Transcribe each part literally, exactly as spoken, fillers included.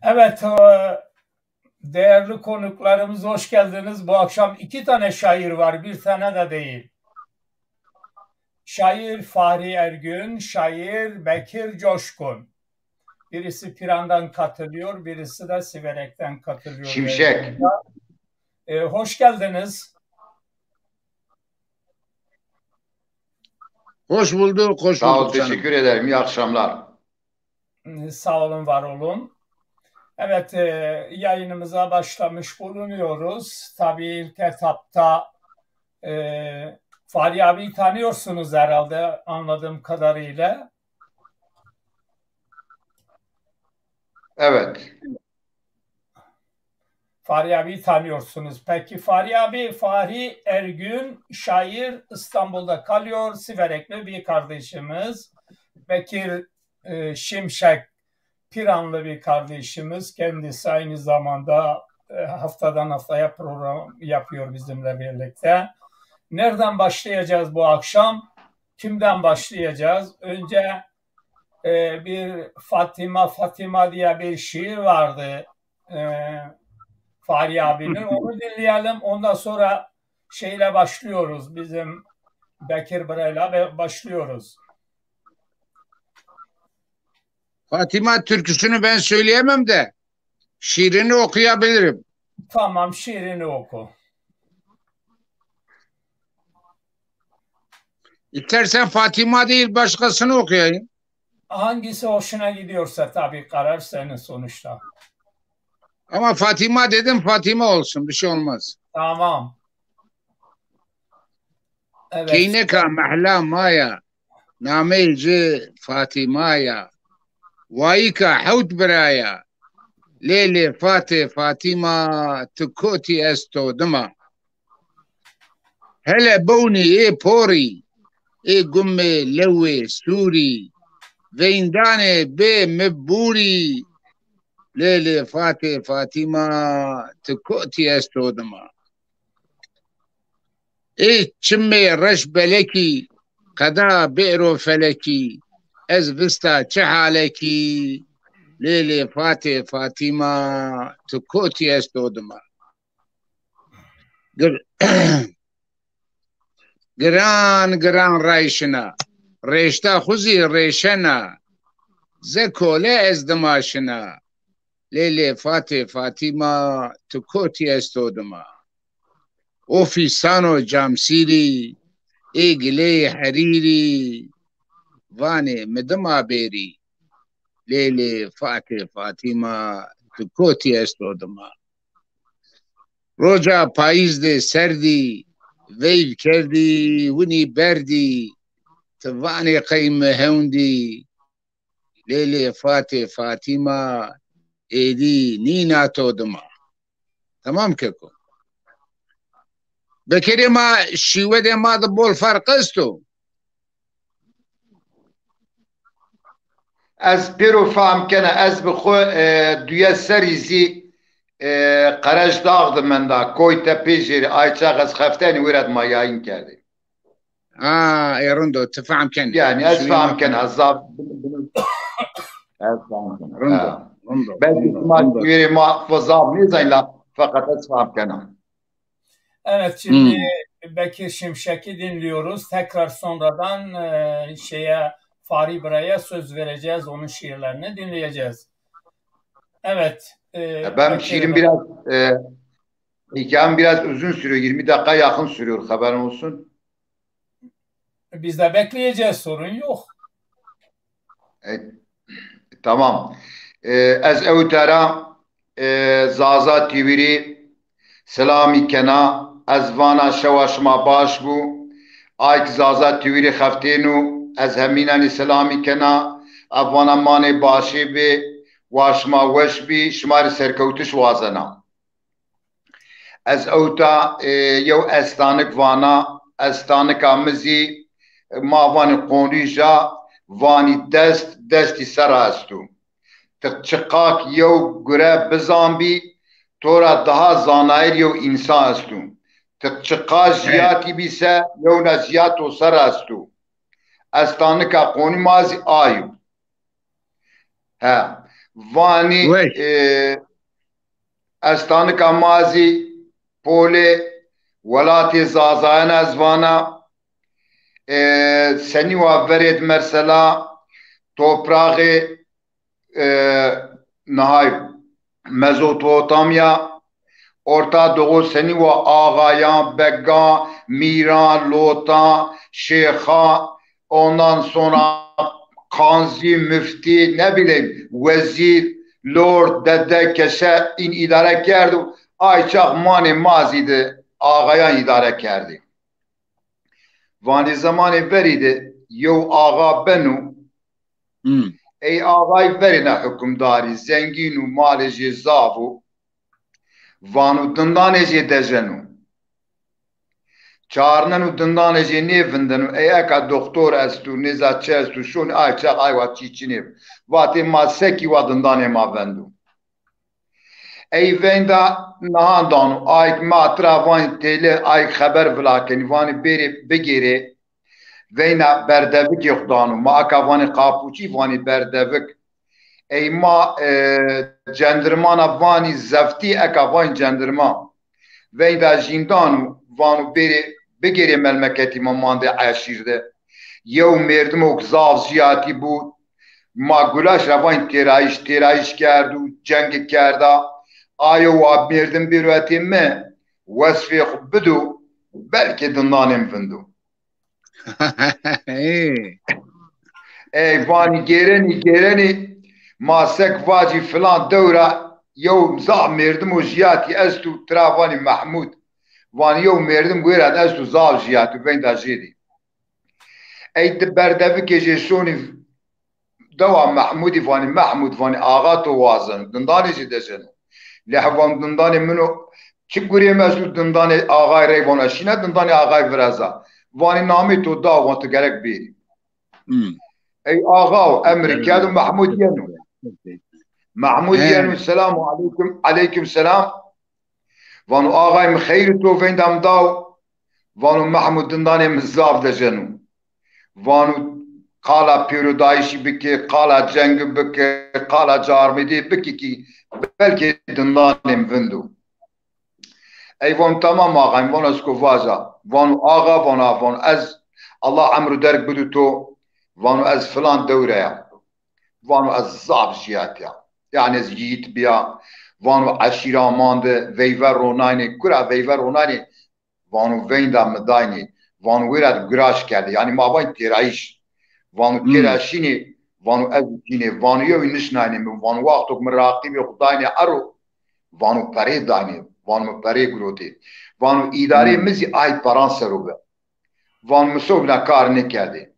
Evet, e, değerli konuklarımız, hoş geldiniz. Bu akşam iki tane şair var, bir tane de değil. Şair Fahri Ergün, şair Bekir Coşkun. Birisi Piran'dan katılıyor, birisi de Siverek'ten katılıyor. Şimşek. E, hoş geldiniz. Hoş bulduk, hoş bulduk canım. Sağ ol, teşekkür ederim. İyi akşamlar. Sağ olun, var olun. Evet, e, yayınımıza başlamış bulunuyoruz. Tabii ilk etapta e, Fahri abiyi tanıyorsunuz herhalde anladığım kadarıyla. Evet. Fahri abiyi tanıyorsunuz. Peki Fahri abi, Fahri Ergün, şair, İstanbul'da kalıyor. Siverekli bir kardeşimiz. Bekir e, Şimşek, Piranlı bir kardeşimiz. Kendisi aynı zamanda e, haftadan haftaya program yapıyor bizimle birlikte. Nereden başlayacağız bu akşam? Kimden başlayacağız? Önce e, bir Fatima Fatima diye bir şiir vardı e, Fahri abinin. Onu dinleyelim. Ondan sonra şeyle başlıyoruz. Bizim Bekir Biray'la be- başlıyoruz. Fatima türküsünü ben söyleyemem de şiirini okuyabilirim. Tamam, şiirini oku. İstersen Fatima değil, başkasını okuyayım. Hangisi hoşuna gidiyorsa, tabii karar senin sonuçta. Ama Fatima dedim, Fatima olsun, bir şey olmaz. Tamam. Evet. Keyneka mehla ma ya, nameyê ci Fatima ya. Wayîka hewt bira ya. Lê lê Fatê Fatîma, ti kotî ez to dima. Hele bewnî ê porî, ê gumê lewê sûrî, veyndanê bê mi bûrî. Lê lê Fatê Fatîma, ti kotî ez to dima. Ê çimê reş belekî, qeda bêro felekî, ez vista çi halekî, lê lê Fatê Fatîma, ti kotî ez to dima. Gir-, giran giran ray şina, rêşta xwu zî rêşena, ze kole ez dima şina, lê lê Fatê Fatîma, ti kotî ez to dima. O fîsano camsîrî, ê gileyê herîrî, vanê mi dima bêrî, lê lê Fatê Fatîma, ti kotî ez to dima. Roca payîz de serdî, veyv kerdî, winî berdî, ti vanê qey mi hewndî, lê lê Fatê Fatîma, êdî nîna to dima. Tamam keko. Bekirê ma, şîwedê ma de bol ferq esto. Ez pêro fehm kena, ez bi xwu, e, duye serî zî, e, Qerejdax de menda, Koytepêjêrî, ay çax ez xeftenî wêret ma yayîn kerdê. Ha, ê rind o, ti fehm kenî. Yanî ez fehm kena, ez zaf, ez fehm kena. Rind o, rind o, rind o. Belkî sima şîîrê ma xwu zaf nêzanî la, feqet ez fehm kena. Evet, şimdi Bekir Şimşek'i dinliyoruz. Tekrar sonradan e, şeye Fahri Biray'a söz vereceğiz. Onun şiirlerini dinleyeceğiz. Evet. E, Ya ben şiirim biraz e, hikayem biraz uzun sürüyor. Yirmi dakika yakın sürüyor. Haberin olsun. Biz de bekleyeceğiz. Sorun yok. E, tamam. E, ez ewta ra, e, Zaza Tîwirî selamî kena. Ez vana şewa şima baş bû. Ayk Zaza Tîwirî xeftêno, ez hemînanî selamî kena. Ez vana manê başê bê, wa şima weş bî, şima rê serkewtiş wazena. Ez ewta, e, yew estanik vana, estanika mi zî, ma vanê qonrîja, vanî dest, destî sera esto. Ti çiqak yew gure bizanbî, to ra daha zanayir yew însan esto. Ti çiqas zîyatî bî se, yewna zîyat to sera esto. Estanika qonî ma zî a yo. He. Vanî, weş, e, estanika ma zî polê welatê Zazayan ez vana, e, senî wa verêd mesela topraxê, e, nihay Mezopotamya, Orta Doğu senî wa axayan, began, mîran, lotan, şêxan, ondan sonra qanzî, muftî, ne bileyim, wezîr, lord, dede, kese în îdare kerdo. Ay çax manê ma zî de axayan îdare kerdê. Vanê zemanê verî de yew axa beno. Hmm. Ey axay verêna hukimdarî, zengîn û malê jê zaf o. Vano dindanê jê dejeno. Çarneno dindanê jê nêvindeno. Ey eka doktor esto, nêza çi esto, şonê ay çax ay wa çî çinê. Vatê ma sekî wa dindanê ma vendo. Ey veynda nihan dano. Ayk ma tira vanî têle, ayk xeber vila kenî, vanî bêrê bigêrê. Veyna berdevikê xwu dano. Ma eka vanî qapuçî, vanî berdevik. Ey ma, e, cendirmana vanî zeftî, eka vanî cendirman. Veynda jîn dano, vano bêrê bigêrê melmeketî ma mandê eşîr de. Yew mêrdimok zaf zîyatî bû. Ma gulaş ra vayîn têrayîş, têrayîş kerdo, ceng kerda. Ayo wa mêrdim bêro hetê mi, wesfê xwu bido, belkê dindanê mi vindo. Ey. Ey vanî gêrenî, gêrenî, ma sek vacî filan dewra yew zaf mêrdimo jiyatî esto, tira vanî Mehmûd. Vanî yew mêrdim wêra de esto zaf jiyatî, veynda jêdî. Ey di berdevikê jê şonî dewa Mehmûdî, vanî Mehmûd, vanî axa to wazeno, dindanê jê dejeno. Leh van dindanê min o, çi gurê mi esto dindanê axay rey, vano ez şîna dindanê axay vireza. Vanî namê to da, van ti gerek bêrî. Hmm. Ey axa o, emir kerdo, Mehmûd yeno. Mehmûd yeno, selamu aleykum, aleykum selam. Vano axay mi xeyr to veynda mi daw. Vano Mehmûd dindanê mi zaf dejeno. Vano qala pêrodayîşî bike, qala cengi bike, qala carmêdê bike kî belkê dindanê mi vindo. Ey vano tamam axay mi, vano ez ko vaja. Vano axa, vano, vano ez Allah emr û derg bido to, vano ez filan dewre ya. Vano ez zaf jiyat ya. Yanî ez yiğit biya. Vano eşîra mande, veyve ronaynê, kura veyve ronaynê, vano veynda mi daynê. Vano wêra de guraş kerdê. Yanî ma vayîn têrayîş. Vano têra şînê, vano ez şînê. Vano yewî nişnaynê mi. Vano wexto ke mi raqîbê xwu daynê ero, vano perê daynê. Vano mi perê girotê. Vano îdarê mi zî ay peran ser o bi. Vano mi sewbîna kar nêkerdê.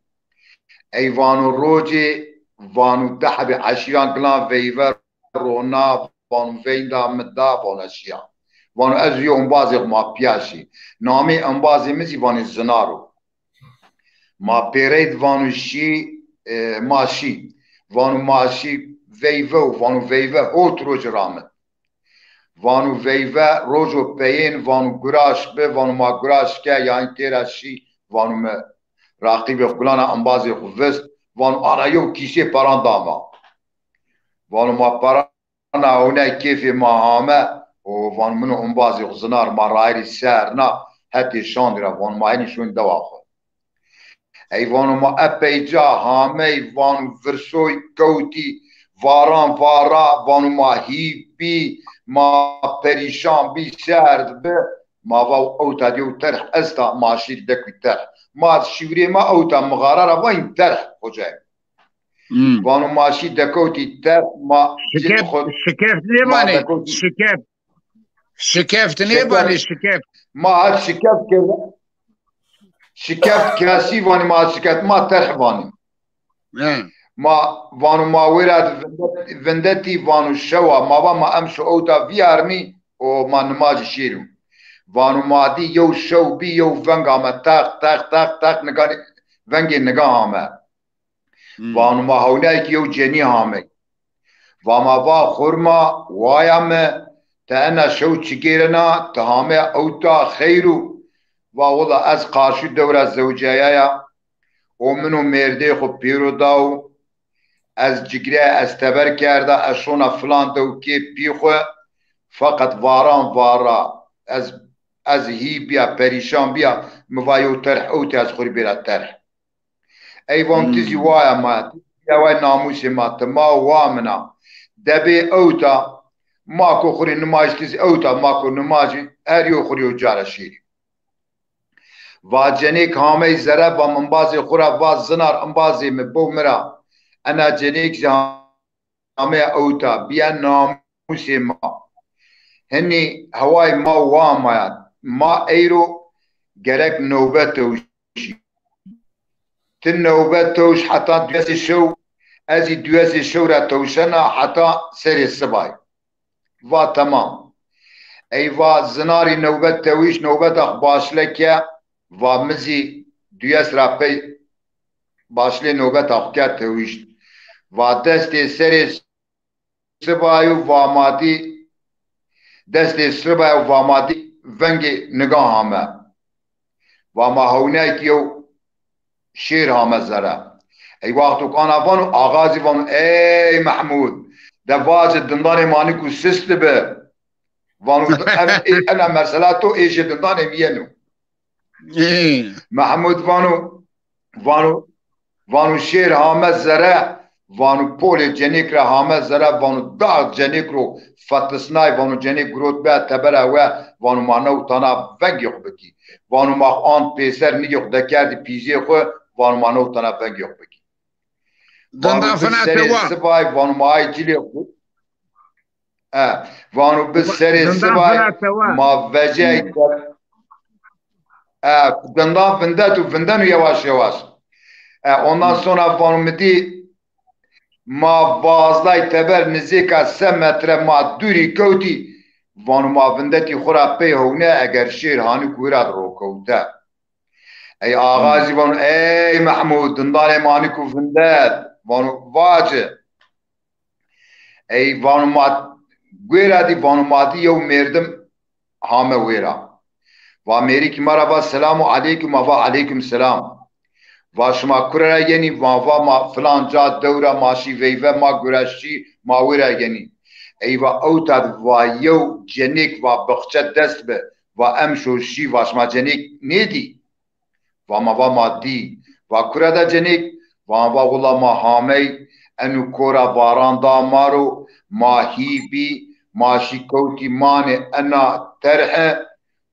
Ey vano rocê, vano di hebê eşîran gilan veyve rona, vano veynda mi da, vano ez şiya. Vano ez yew embazê xwu ma pîya şî. Namê embazê mi zî vanê Zinar o. Ma pêrey di vano şî, e, ma şî. Vano ma şî veyve û vano veyve hot rocî ramit. Vano veyve roco peyên, vano guraş bi, vano ma guraş ke, yanî têra şî, vano mi raqîbê xwu gilana embazê xwu vist, vano ana yew kîsê peran da ma. Vano ma perana ewnay kêfê ma hame û vano min û embazê xwu Zinar ma rayirî ser na hetê şandî ra, vano ma henî şonî dewa xwu. Ey vano ma epey ca hamey, vano virsoy kewtî, varan vara, vano ma hîp bî, ma perîşan bî, serd bi. Ma va ewta de yew terh esta, ma şî dekî terh. Ma şîwrê ma ewta mixara ra vayîn terh, xocayê. Hmm. Vano ma şî dekewtî terh, ma şikeft, xo-, şikeft nêvanê, şikeft. Şikeft nêvanê, şikeft. Ma het şikeft kerde. Şikeft kesî vanî, ma het şikeft, ma terh vanî. He. Ma vano ma wêra di vindet-, vindetî, vano şewa, ma va ma emşo ewta vîyarnî û ma nimajî şêrû. Vano ma dî yew şew bî, yew veng ame, teq, teq, teq, teq, niganê, vengê nigan ame. Hmm. Vano ma hewnayekî yew cenî hamey. Va ma va xurma, waya mi, ti ena şew çi gêrena, ti hameya ewta xeyr o. Va wela ez qarşî dewra zewcayaya û min û mêrdê xwu pêro daw. Ez cigre, ez teber kerda, ez şona filan dew kê pî xwu, feqet varan vara, ez, ez hî bîya, perîşan bîya, mi va yew terh ewtê ez xwu rê bêra terh. Ey van ti zî waya ma, ti zî yeway namûsê ma, ti ma wa min a. Debê ewta, ma ko xwu rê nimaj ti zî ewta, ma ko nimajî, her yew xwu rê yew cara şêrî. Va cenêk hamey zere, va mi imbazê xwu ra va zinar, imbazê mi bo mi ra. Ena cenêk zî hameya ewta, bîya namûsê ma. Hinî heway ma wa maya. Ma eyro gerek newbet tewşî. Ti newbet tewş heta duyesê şew, ez zî duyesê şew ra tewşena heta serê sibay. Va temam. Ey va zinarî newbet tewîşt, newbeta xwu başle ke, va mi zî duyes ra pey başlê newbeta xwu ke tewîşt. Va destê serê sibayo va ma dî, destê sibayo va ma dî vengê nigan hame. Va ma hewnay ki yew şêr hame zere. Ey wexto ki ana vano, axa zî vano, ey Mehmûd, de vaci dindanê ma nîku sist bi. Vano, ena mesela to êşê dindanê mi yeno. Mehmûd vano, vano, vano şêr hame zere, vano polê cenêk ra hame zere, vano da cenêk ro fetisnay, vano cenêk girot be tebera we, vano ma newtana vengê xwu bikî. Vano ma xwu ant pêser, nigê xwu dekerdî pîzê xwu, vano ma newtana vengê xwu bikî. Vano bi serê sibay, vano ma ay cilê xwu. E, vano bi serê sibay ma vecey, e, dindan vindet û vindeno yewaş yewaş. E, ondan sonra vano mi dî ma vazday teber nizêka se metre ma dûrî kewtî, vano ma vindetî xwu ra pey hewne eger şêr hanî ku wira di rokewte. Ey axa zî vano, ey Mehmûd, dindanê ma nîku vindet, vano vaci. Ey vano ma guêra dî, vano ma dî yew mêrdim hame wêra. Va mêrikî ma ra va selamu aleykum, ma va aleykum selam. Va şima kure ra yenî? Ma va ma filan ca dew ra, ma şî veyve, ma gureşçî, ma wêra yenî. Ey va ewta di va yew cenêk va bixçe dest bi, va emşo şî, va şima cenêk nêdî? Va ma va ma dî. Va kure de cenêk? Va va wila ma hamey, eno kora varan da ma ro, ma hî bî, ma şî kewtî manê ena terhe,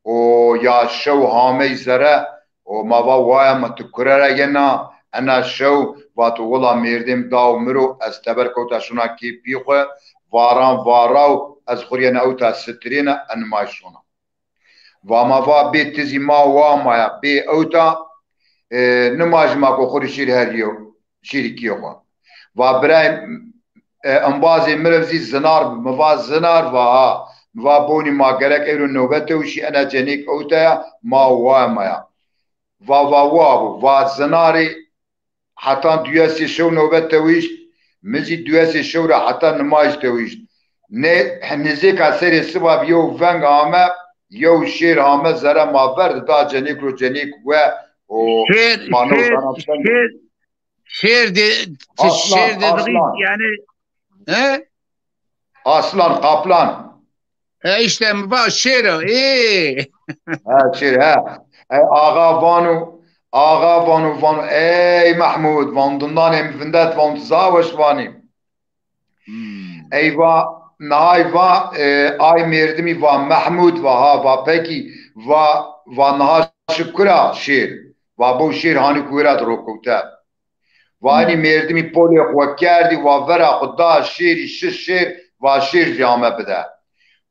o ya şew hamey zere, o ma va waya ma ti kure ra yena, ena şew, vato wila mêrdêm daw mi ro, ez teber kewta şona kê pî xwu, varan varaw, ez xwu rê yena ewta sitirêna, en may şona. Va ma va bê ti zî ma wa maya, bê ewta, e, nimajî ma ko xwu rê şêrî her yew, şêrî kê xwu. Va birayê, e, embazê mi rew zî zinar bi. Mi va zinar? Va ha. Mi va bonî ma gerek ewro newbet tewşî, ena cenêk ewta ya, ma wa maya. Va va wa bo. Va zinarî heta duyesê şew newbet tewîşt, mi zî duyesê şew ra heta nimaj tewîşt. Nê, nizêka serê siba bi yew veng ame, yew şêr hame zere ma ver di da cenêk ro, cenêk we û ma newtana veng. Şêr, şêr de, ti şêr de yanî, he? Aslan, kaplan. E, îşte mi va şêr o. Ê. Ha, şêr, ha. E, axa vano, axa vano, vano, ey Mehmûd, vano dindanê mi vindet, vano ti zaf weş vanî. Ey va, nihay va, e, ay mêrdimî va Mehmûd, va ha, va pekî, va, va niha şi kura şêr? Va bo şêr hanî ku wira di rokewte. Va enî mêrdimî polê xwu kerdî, va vera xwu da şêrî, şi şêr, va şêr zî ame bide.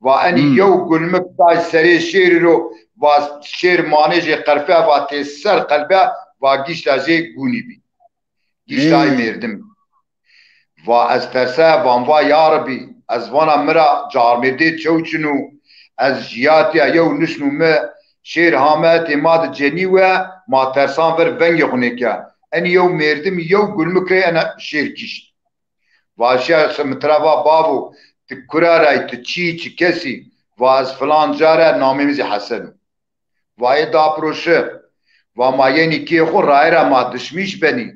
Va enî yew gulmik day serê şêrî ro, va şêr manê jê qerfe, va tê ser qelbe, va gîşta jê gûnî bî. Gîştay mêrdim. Va ez terse, van va ya Rebî, ez vana mi ra carmêrdê çew çin o, ez jiyatîya yew nişnû mi, şêr hame tê ma di cenî we, ma tersan ver vengê xwu nêke. Enî yew mêrdim yew gulmik rê ena şêr kişt. Va şêr mi tira va bavo, ti kura ray, ti çî, çi kesî? Va ez filan ca ra, namê mi zî Hesen o. Va ê dapiro şi. Va ma yenî kê xwu, rayê ra ma dişmîş benî.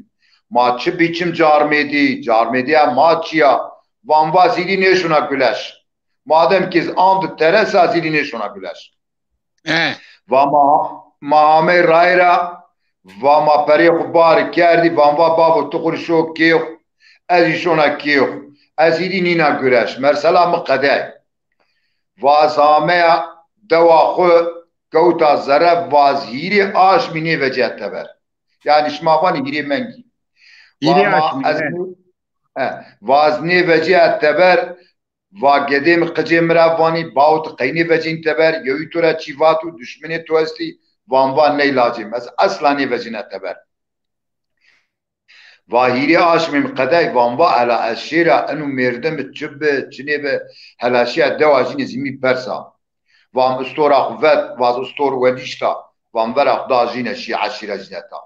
Ma çi bî çim carmêdî, carmêdîya ma çi ya? Van va zîdî nêşona guleş. Madem ki ez ando teresa, zîdî nêşona guleş. Va ma, ma amey rayra, va ma perê xwu bar kerdî, van va bavo tu xwu rê şo kê xwu, ez zî şona kê xwu. Ez zîdî nîna gureş. Mersela mi qedey. Va ez ameya dewa xwu, kewta zere, va ez hîrê aşmî nêvecîya teber. Yanî şima vanî hîrê mengî. Va ma ez nê-, he, va ez nêvecîya teber, va gedê mi qicê mi ra vanî, bawo ti qey nêvecîn teber, yewî to ra çî vat û duşminê to estî? Van va ney lacê mi, ez esla nêvecîna teber. Va hîrê aşmî mi qedey, van va ela ez şêra, eno mêrdimi çi bi, çi nêbi, hela şîya dewa jînê zî mi persa. Va mi istora xwu vet, va ez istor wenîşta, va mi vera xwu da jîne, şî eşîra jîne ta.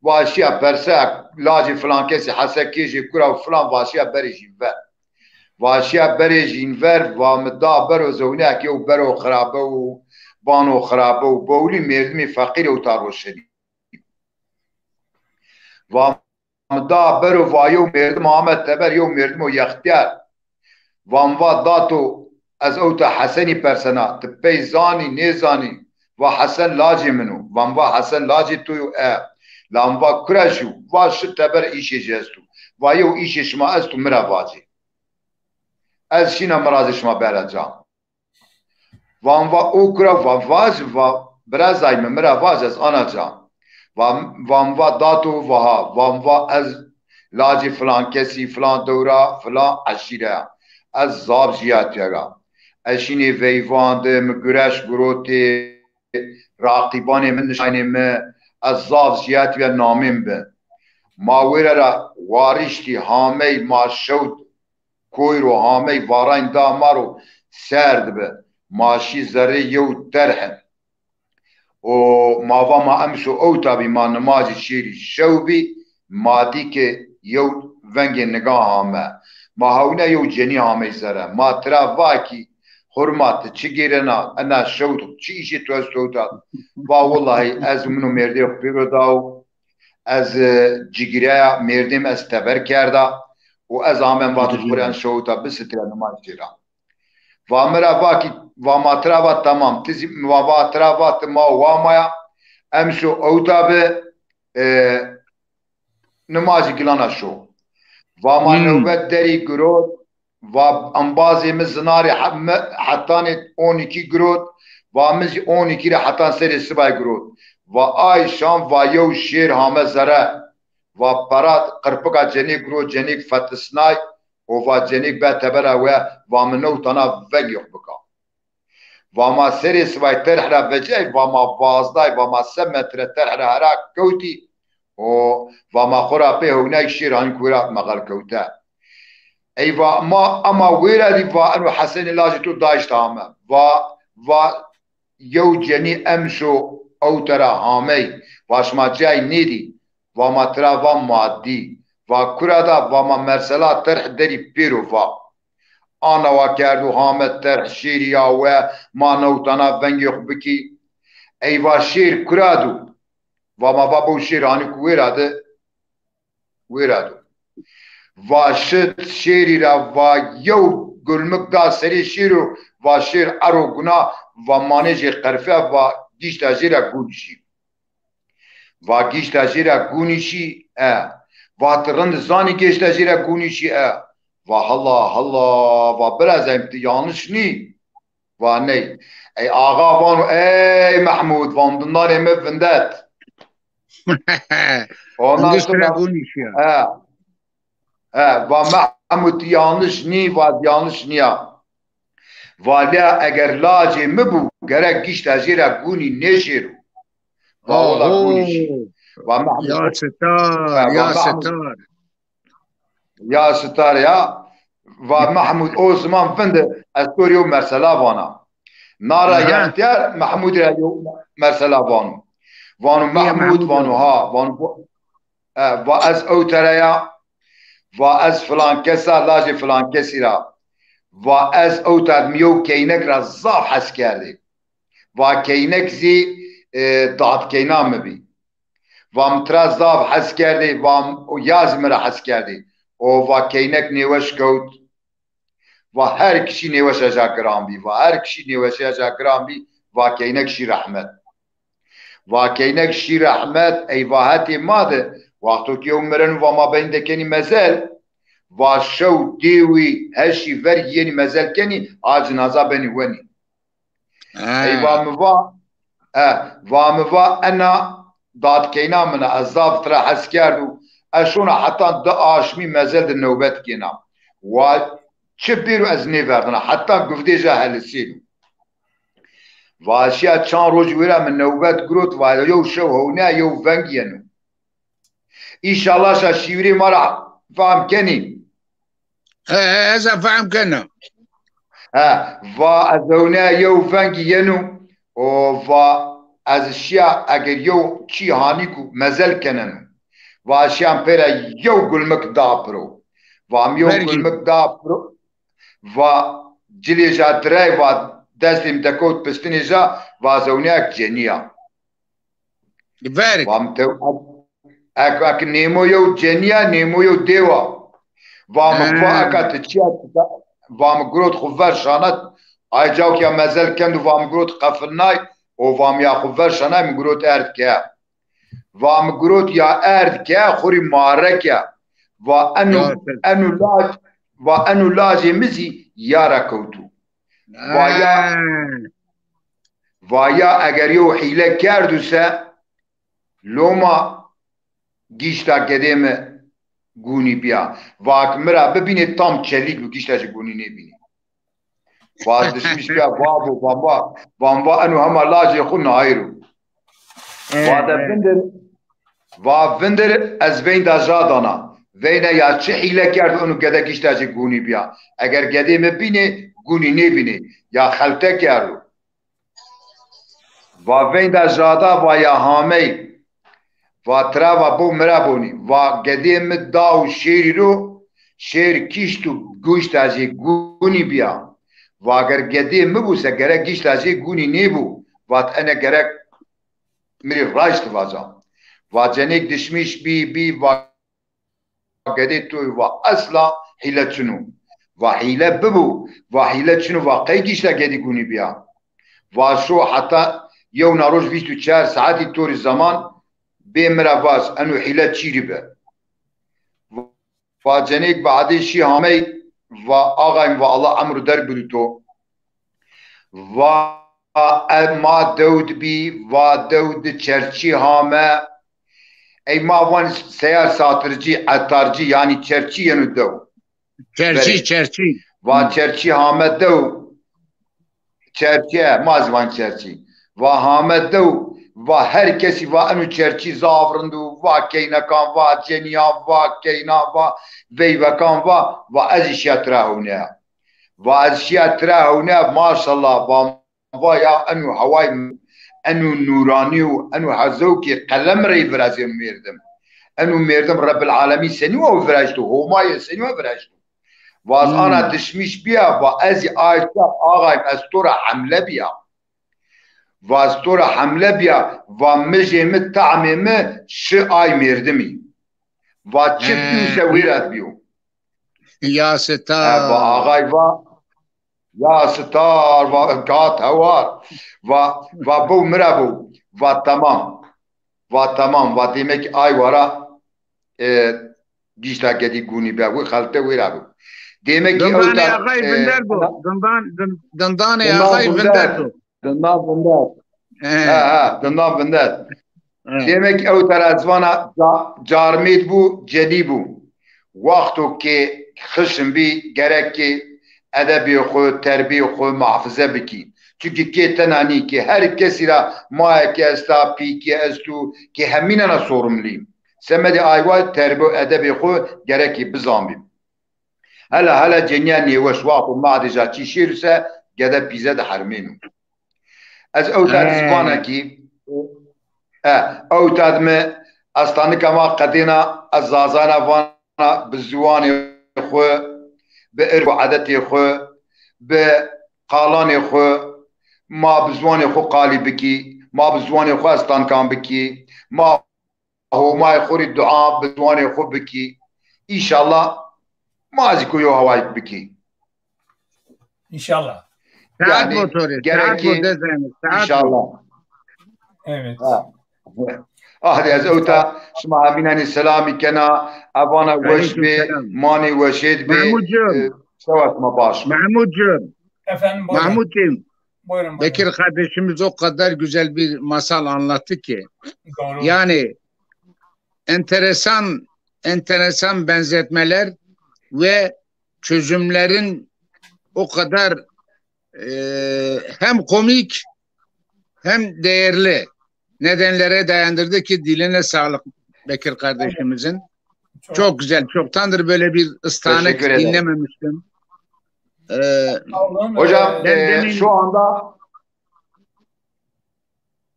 Va şîya perse, lacê filan kesî hese kê jê kura û filan, va şîya berê jîn ver. Va şîya berê jîn ver, va mi da bero zewneyek yew bero xirabe û bano xirabe û bowlî, mêrdimê feqîr ewta roşenî. Va mi da bero, va yew mêrdim ame teber, yew mêrdimo yextîyar. Va mi va dato, ez ewta Hesenî persena, ti pey zanî, nêzanî? Va Hesen lacê min o. Va mi va Hesen lacê to yo? E. La mi va kura jî yo? Va şi teber, îşê jî esto. Va yew îşê şima esto, mi ra vacê. Ez şîna mirazê şima bera ca. Va mi va o kura? Va vaj, va birazay mi, mi ra vaj, ez ana ca. Va, va mi va dato, va ha, va mi va ez lacê filan kesî, filan dewra, filan eşîre ya. Ez zaf jîyatîya ra. Ez şînê veyvan de, mi gureş gurotê, raqîbanê mi nişaynê mi, ez zaf jîyatîya namê mi bi. Ma wêre ra wariştî, hamey ma şewt koy ro, hamey varayn da ma ro, serd bi. Ma şî zerrê yew terhe. O ma va ma emşo ewta bî, ma nimacê şêrî şew bî, ma dî ke yew vengê niga hame. Ma hewna yew cenî hamey sere. Ma tira va kî, hurma, ti çi gêrena, ena şewt çi îşê to esto ewta? Va willahî ez û min û mêrdê xwu pêro daw, ez, e, cigîreya mêrdê mi ez teber kerda û ez amem va tu xwu rê en şewta bisitirî, nimacê şêra. Va mi ra va kî, va ma tira va temam. Ti zî, va, va tira va ti ma û wa ma ya. Emşo ewta bi, e, nimacê gilana şo. Va ma newbet derî girot, va embazê mi zinarê he-, mi hetanê on iki girot, va mi zî on iki ra hetan serê sibay girot. Va ay şan va yew şêr hame zere. Va pera qirpika cenêk girot, cenêk fetisnay û va cenêk be tebera we, va mi newtana vengê xwu bika. Va ma serê sibay terh ra vecey, va ma vazday, va ma se metre terh ra hera kewtî û va ma xwu ra pê hewnay şêr hanî ku wêra mexel kewte. Ey va ma ema wêra dî, va eno Hesenê lajê to dayişta hame. Va, va yew cenî emşo ewte ra hamey, va şima cay nêdî? Va ma tira va ma dî. Va kura da? Va ma mersela terh derî pêro va. Ana wa kerdo hame terh, şêrî ya we, ma newtana vengê xwu bikî. Ey va şêr kura do? Va ma va bo şêr hanî ku wêra de, wêra do. Va şit şêrî ra, va yew gulmik da serê şêro, va şêr ero guna, va manê jê qerfe, va gîşta jê ra gunî şî. Va gîşta jê ra gunî şî, e. Va ti rind zanî gîşta jê ra gunî şî, e. Va hela, hela, va birazay mi, ti yanlış nî. Va ney. Ey axa vano, ey Mehmud, van dindanê mi vindet. Ondan sonra, he, he, va Mehmud, ti yanlış nî, va yanlış nîya. Va lê eger lacê mi bû, gerek gîşta jê ra gunî nêşêro. Va wela gunî şî. Va Mehmud, ya sitar, he, ya sitar. Ya sitar ya. Va Mehmud, o ziman vinde, ez to rê yew mersela vana. Na ra yextîyar Mehmud ra yew mersela vano. Vano Mehmud, vano ha, vano bo-, e, va ez ewte ra ya, va ez filan kes a, lajê filan kesî ra. Va ez ewta mi yew keynek ra zaf hes kerdê. Va keynek zî, e, dadkeyna mi bî. Va mi tira zaf hes kerdê, va mi, o ya zî mi ra hes kerdê. O va keynek nêweş kewt. Va her kişî nêweşa ca giran bî. Va her kişî nêweşa ca giran bî. Va keynek şî rehmet. Va keynek şî rehmet, ey va hetê ma de, wexto ki yew mireno va ma beyn de kenî mezel, va şew dêwî heşî ver yenî mezel kenî, a cinaza benî wenî. Ey va mi va, e, va mi va ena dadkeyna min a, ez zaf tira hes kerdo, ez şona heta di aşmî mezel de newbet kêna. Wa çi bêro ez nêverdina, heta guvdê ja helisêno. Va şiya çand rojî wêra mi newbet girot, va yew şew hewne yew veng yeno. Înşallah şa şîwrê ma ra fehm kenî. He, he, ez a fehm kena. He, va ez hewne yew veng yeno, o va ez şiya eger yew çî hanî ku mezel keneno. Va şiyan pêra yew gulmik da piro. Va mi yew Vergî. gulmik da piro. Va cilê ja direy va destê mi dekewt pistinê ja va ez hewneyek cenî ya. Verg. Va mi tew ek, ek nêmo yew cenî ya, nêmo yew dêw a. Va mi va eka ti çi ya, va mi girot xwu ver şana, ay caw ke ya mezel kendo va mi girot qefilnay, o va mi ya xwu ver şanay mi girot erd ke. Va mi girot ya erd ke, xwu rî mare ke. Va eno, eno lac, va eno lacê mi zî ya ra kewto. Va ya, va ya eger yew hîle kerdo se, loma gîşta gedê mi gûnî bîya. Va ki mi ra bibînê tam çelîk bi gîşta jî gûnî nêbînê. Va dişmiş bîya, va bo, va va, va va eno hema lacê xwu nayîr o. Va de vindir, va vindir ez veynda ja dana. Veyna ya çi hîle kerdo eno gede gîşta jî gûnî bîya. Eger gedê mi bînê, gûnî nêbînê. Ya xelte kerdo. Va veynda jada va ya hamey. Va tira va bo mi ra bonî. Va gedê mi daw şêrî ro, şêr kîşt û gûşta jê gûnî bîya. Va ger gedê mi bû se gerek gîşta jê gûnî nêbû. Vat ene gerek mi rê raşt vaca. Va cenêk dişmiş bî, bî, va gedê to va esla hîle çin o. Va hîle bibo, va hîle çin o, va qey gîşta gedî gûnî bîya. Va şo heta yewna roj vîst û çar saetî to rê zeman bê mi ra vaj, eno hîle çîrî bi. Va cenêk badê şî hamey, va axay mi, va Allah emru derg bido to. Va e, ma dew di bî, va dew di çerçî hame. Ey ma van seyar satircî, etarcî, yanî çerçî yeno dew. Çerçî, Verê. çerçî. Va çerçî hame dew. Çerçî, e, ma zî van çerçî. Va hame dew, va her kesî va eno çerçî zaf rind o, va keynekan, va cenîyan, va keynan, va veyvekan, va, va ez zî şiya tira hewneya. Va ez şiya tira hewneya, maşallah, va va ya eno heway, eno nûranî û eno hezewkê qelem rey virazêno mêrdim. Eno mêrdim Rebbil Alemîn senî wa viraşto, Homayê senî wa viraşto. Va ez ana dişmiş bîya, va ez zî ay çax axay mi ez to ra hemle bîya. Va ez to ra hemle bîya, va mijê mi, tamê mi şi ay mêrdimî. Va çi bîyo se wêra bîyo. Ya sitar. E, va axay va, ya sitar, va kat hewar. Va, va bo mi ra bo. Va temam. Va temam. Va demek ay wara, e, gîşta gedî gûnî be. Wî xelte wêra bo. Demek ki Dindanê axay e, vinder do. Dindan, din, dindanê axay vinder do. Dindan vinder. He. Ha, ha, dindan vinder. He. Demek ew tera ez vana ca-, carmêd bû, cenî bû. Wexto ke xişm bî, gerek ke edebê xwu, terbiyê xwu muhafize bikî. Çunkî kê tena nî, kê her kesî ra mayekî esta, pîkî esto, kê hemînan a sorumlî. Semedê ay wa terbiye û edebê xwu gerekî bizanbî. Hela hela cenîya nêweş wexto ma de ja çî şêro se gede pîze de hermêno. Ez ewta di ziwanekî, e, ewta di mi estanika ma qedêna, ez zazana vana bi ziwanê xwu, bi irf û edetê xwu, bi qalanê xwu, ma bi ziwanê xwu qalî bikî, ma bi ziwanê xwu estanikan bikî, ma Homayê xo rê dua bi ziwanê xo bikî. Înşallah ma zî ku yo hawayêk bikî. İnşallah. Saat yani, motoru, saat motoru. İnşallah. Evet. Ah, ez ewta şima hemînanî selamî kena, evana weş bê, manî weşêd bê. Mahmutcuğum. Şewa şima baş. Mahmutcuğum. Efendim, buyurun. Mahmutcuğum. Buyurun, buyurun. Bekir kardeşimiz o kadar güzel bir masal anlattı ki. Doğru. Yani enteresan enteresan benzetmeler ve çözümlerin o kadar e, hem komik hem değerli nedenlere dayandırdı ki diline sağlık Bekir kardeşimizin. Çok, çok güzel. Çoktandır böyle bir ıstahnek dinlememiştim. Ee, Hocam ben e, demin... şu anda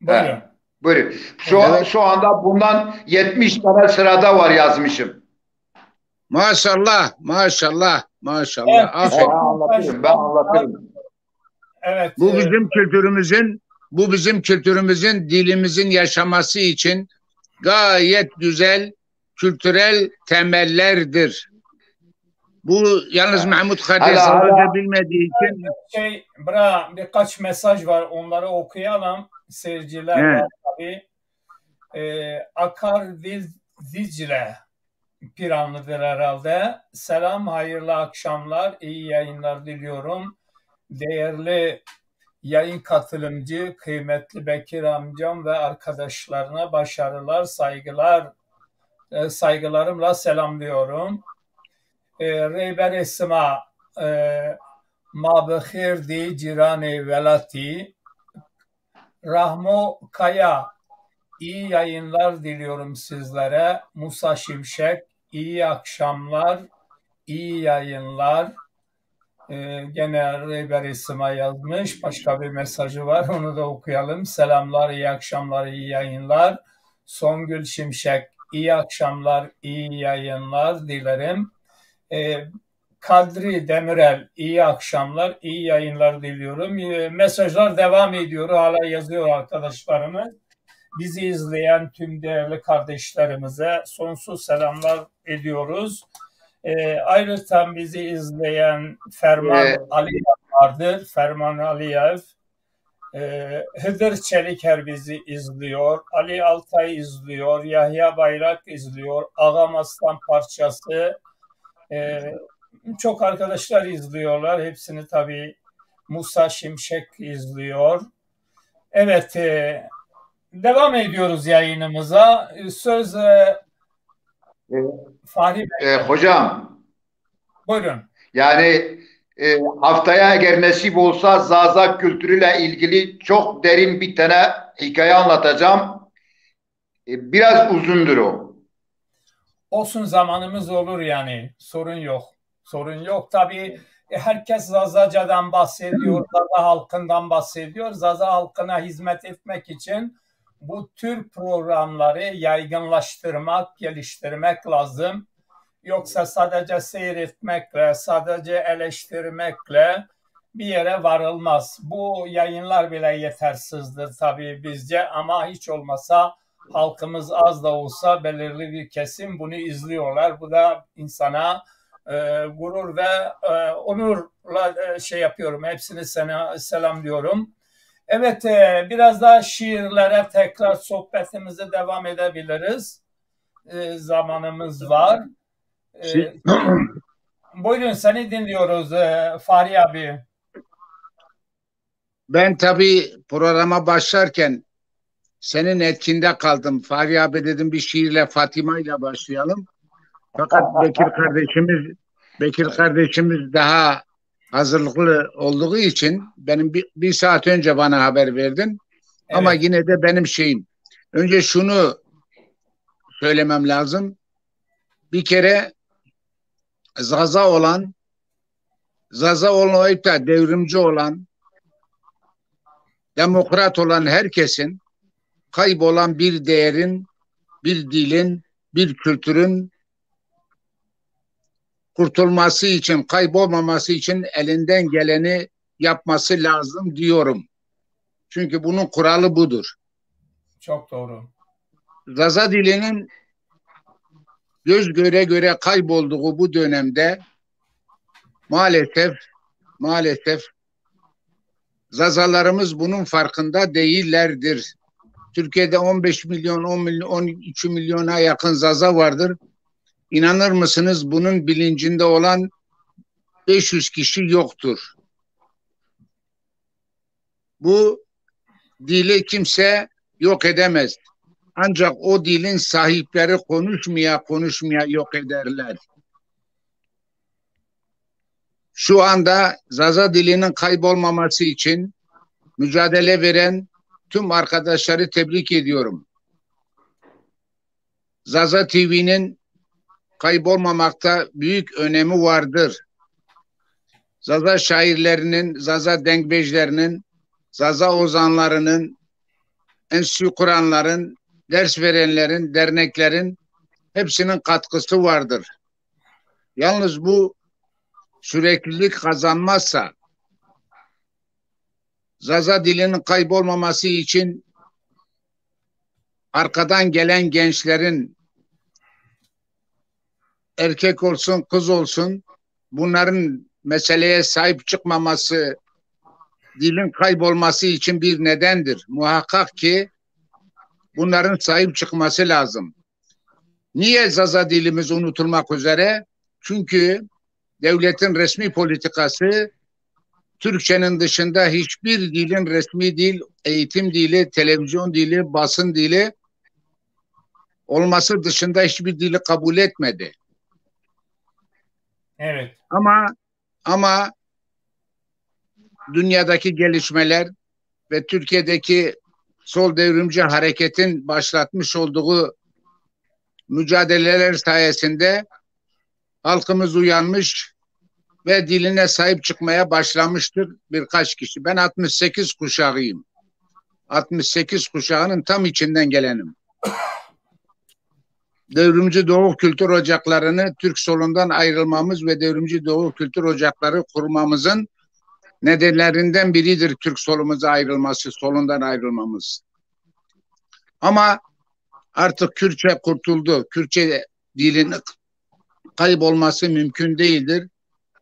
Buyurun. Buyurun. Şu, evet. Şu anda bundan yetmiş tane sırada var yazmışım. Maşallah, maşallah, maşallah. Evet, ben anlatırım, ben anlatırım. Evet. Bu e, bizim kültürümüzün, bu bizim kültürümüzün, dilimizin yaşaması için gayet güzel kültürel temellerdir. Bu yalnız Mahmut kardeş Zazaca bilmediği için. Şey, bra, birkaç mesaj var, onları okuyalım. Seyirciler var tabii. E, Akar Diz- Dicle Piranlıdır herhalde. Selam, hayırlı akşamlar, iyi yayınlar diliyorum. Değerli yayın katılımcı, kıymetli Bekir amcam ve arkadaşlarına başarılar, saygılar, e, saygılarımla selamlıyorum. E, Reyber Esma, e, ma bi xêr dî cîranê welatî. Rahmo Kaya, iyi yayınlar diliyorum sizlere. Musa Şimşek, iyi akşamlar, iyi yayınlar. Ee, gene Reyber Esma yazmış. Başka bir mesajı var. Onu da okuyalım. Selamlar, iyi akşamlar, iyi yayınlar. Songül Şimşek, iyi akşamlar, iyi yayınlar dilerim. Ee, Kadri Demirel, iyi akşamlar, iyi yayınlar diliyorum. Ee, mesajlar devam ediyor. Hala yazıyor arkadaşlarımız. Bizi izleyen tüm değerli kardeşlerimize sonsuz selamlar ediyoruz. Ee, ayrıca bizi izleyen Ferman Aliyev vardır. Ferman Aliyev, e, Hıdır Çeliker bizi izliyor. Ali Altay izliyor. Yahya Bayrak izliyor. Ağam Aslan Parçası. E, çok arkadaşlar izliyorlar. Hepsini tabii Musa Şimşek izliyor. Evet, e, devam ediyoruz yayınımıza. Söz e, Fahri Bey. E, hocam. Buyurun. Yani e, haftaya eğer nasip olsa Zaza kültürüyle ilgili çok derin bir tane hikaye anlatacağım. E, biraz uzundur o. Olsun, zamanımız olur yani. Sorun yok. Sorun yok. Tabii e, herkes Zazacadan bahsediyor, Zaza halkından bahsediyor. Zaza halkına hizmet etmek için bu tür programları yaygınlaştırmak, geliştirmek lazım. Yoksa sadece seyretmekle, sadece eleştirmekle bir yere varılmaz. Bu yayınlar bile yetersizdir tabii bizce, ama hiç olmasa halkımız az da olsa belirli bir kesim bunu izliyorlar. Bu da insana e, gurur ve e, onurla e, şey yapıyorum. Hepsini sana selamlıyorum. Evet, e, biraz daha şiirlere tekrar sohbetimizi devam edebiliriz. E, zamanımız var. E, buyurun, seni dinliyoruz e, Fahri abi. Ben tabii programa başlarken senin etkinde kaldım. Fahri abi dedim bir şiirle Fatima ile başlayalım. Fakat Bekir kardeşimiz Bekir kardeşimiz daha hazırlıklı olduğu için benim bir, bir saat önce bana haber verdin. Evet. Ama yine de benim şeyim. Önce şunu söylemem lazım. Bir kere Zaza olan, Zaza olmayıp da devrimci olan, demokrat olan herkesin kaybolan bir değerin, bir dilin, bir kültürün kurtulması için, kaybolmaması için elinden geleni yapması lazım diyorum. Çünkü bunun kuralı budur. Çok doğru. Zaza dilinin göz göre göre kaybolduğu bu dönemde maalesef, maalesef Zazalarımız bunun farkında değillerdir. Türkiye'de on beş milyon, on milyon, on üç milyona yakın Zaza vardır. İnanır mısınız, bunun bilincinde olan beş yüz kişi yoktur. Bu dili kimse yok edemez. Ancak o dilin sahipleri konuşmaya konuşmaya yok ederler. Şu anda Zaza dilinin kaybolmaması için mücadele veren tüm arkadaşları tebrik ediyorum. Zaza T V'nin kaybolmamakta büyük önemi vardır. Zaza şairlerinin, Zaza denkbejlerinin, Zaza ozanlarının, enstitü kuranların, ders verenlerin, derneklerin hepsinin katkısı vardır. Yalnız bu süreklilik kazanmazsa, Zaza dilinin kaybolmaması için arkadan gelen gençlerin, erkek olsun, kız olsun, bunların meseleye sahip çıkmaması, dilin kaybolması için bir nedendir. Muhakkak ki bunların sahip çıkması lazım. Niye Zaza dilimiz unutulmak üzere? Çünkü devletin resmi politikası Türkçenin dışında hiçbir dilin resmi dil, eğitim dili, televizyon dili, basın dili olması dışında hiçbir dili kabul etmedi. Evet. Ama ama dünyadaki gelişmeler ve Türkiye'deki sol devrimci hareketin başlatmış olduğu mücadeleler sayesinde halkımız uyanmış ve diline sahip çıkmaya başlamıştır birkaç kişi. Ben altmış sekiz kuşağıyım. Altmış sekiz kuşağının tam içinden gelenim. Devrimci Doğu Kültür Ocakları'nı Türk solundan ayrılmamız ve Devrimci Doğu Kültür Ocakları kurmamızın nedenlerinden biridir Türk solumuza ayrılması, solundan ayrılmamız. Ama artık Kürtçe kurtuldu. Kürtçe dilin kaybolması mümkün değildir.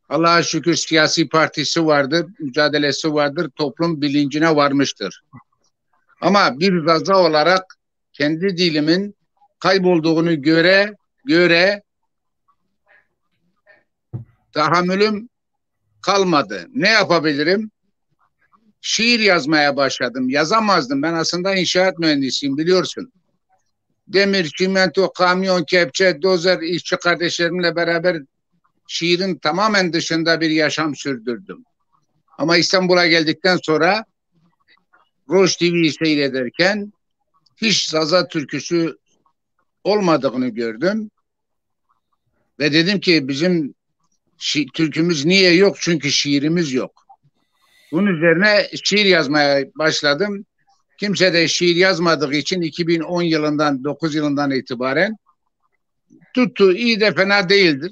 Allah'a şükür siyasi partisi vardır, mücadelesi vardır, toplum bilincine varmıştır. Ama bir Zaza olarak kendi dilimin kaybolduğunu göre göre tahammülüm kalmadı. Ne yapabilirim? Şiir yazmaya başladım. Yazamazdım. Ben aslında inşaat mühendisiyim, biliyorsun. Demir, çimento, kamyon, kepçe, dozer, işçi kardeşlerimle beraber şiirin tamamen dışında bir yaşam sürdürdüm. Ama İstanbul'a geldikten sonra Roş T V'yi seyrederken hiç Zaza türküsü olmadığını gördüm. Ve dedim ki bizim şi- türkümüz niye yok? Çünkü şiirimiz yok. Bunun üzerine şiir yazmaya başladım. Kimse de şiir yazmadığı için iki bin on yılından, dokuz yılından itibaren tuttu. İyi de fena değildir.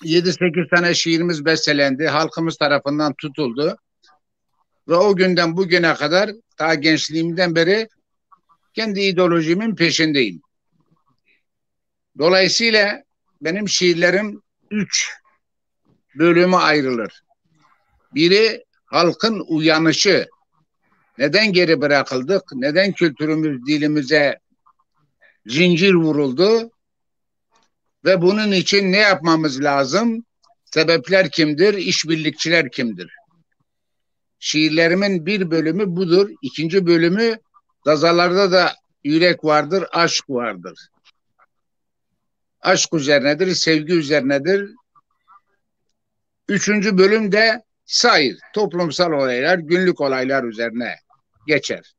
Yedi sekiz tane şiirimiz bestelendi. Halkımız tarafından tutuldu. Ve o günden bugüne kadar daha gençliğimden beri kendi ideolojimin peşindeyim. Dolayısıyla benim şiirlerim üç bölüme ayrılır. Biri halkın uyanışı. Neden geri bırakıldık? Neden kültürümüz, dilimize zincir vuruldu? Ve bunun için ne yapmamız lazım? Sebepler kimdir? İşbirlikçiler kimdir? Şiirlerimin bir bölümü budur. İkinci bölümü Zazalarda da yürek vardır, aşk vardır. Aşk üzerinedir, sevgi üzerinedir. Üçüncü bölüm de sair, toplumsal olaylar, günlük olaylar üzerine geçer.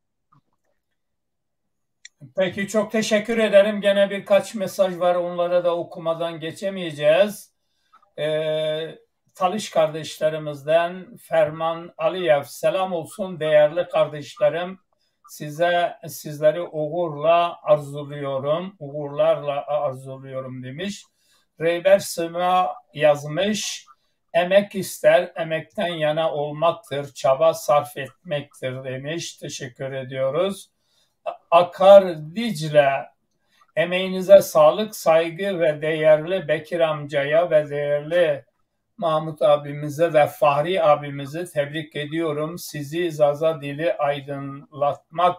Peki, çok teşekkür ederim. Gene birkaç mesaj var, onları da okumadan geçemeyeceğiz. Ee, Talış kardeşlerimizden Ferman Aliyev, selam olsun değerli kardeşlerim. Size, sizleri uğurla arzuluyorum, uğurlarla arzuluyorum demiş. Reyber Sima yazmış. Emek ister, emekten yana olmaktır, çaba sarf etmektir demiş. Teşekkür ediyoruz. Akar Dicle, Emeğinize sağlık, saygı ve değerli Bekir amcaya ve değerli Mahmut abimize ve Fahri abimizi tebrik ediyorum. Sizi Zaza dili aydınlatmak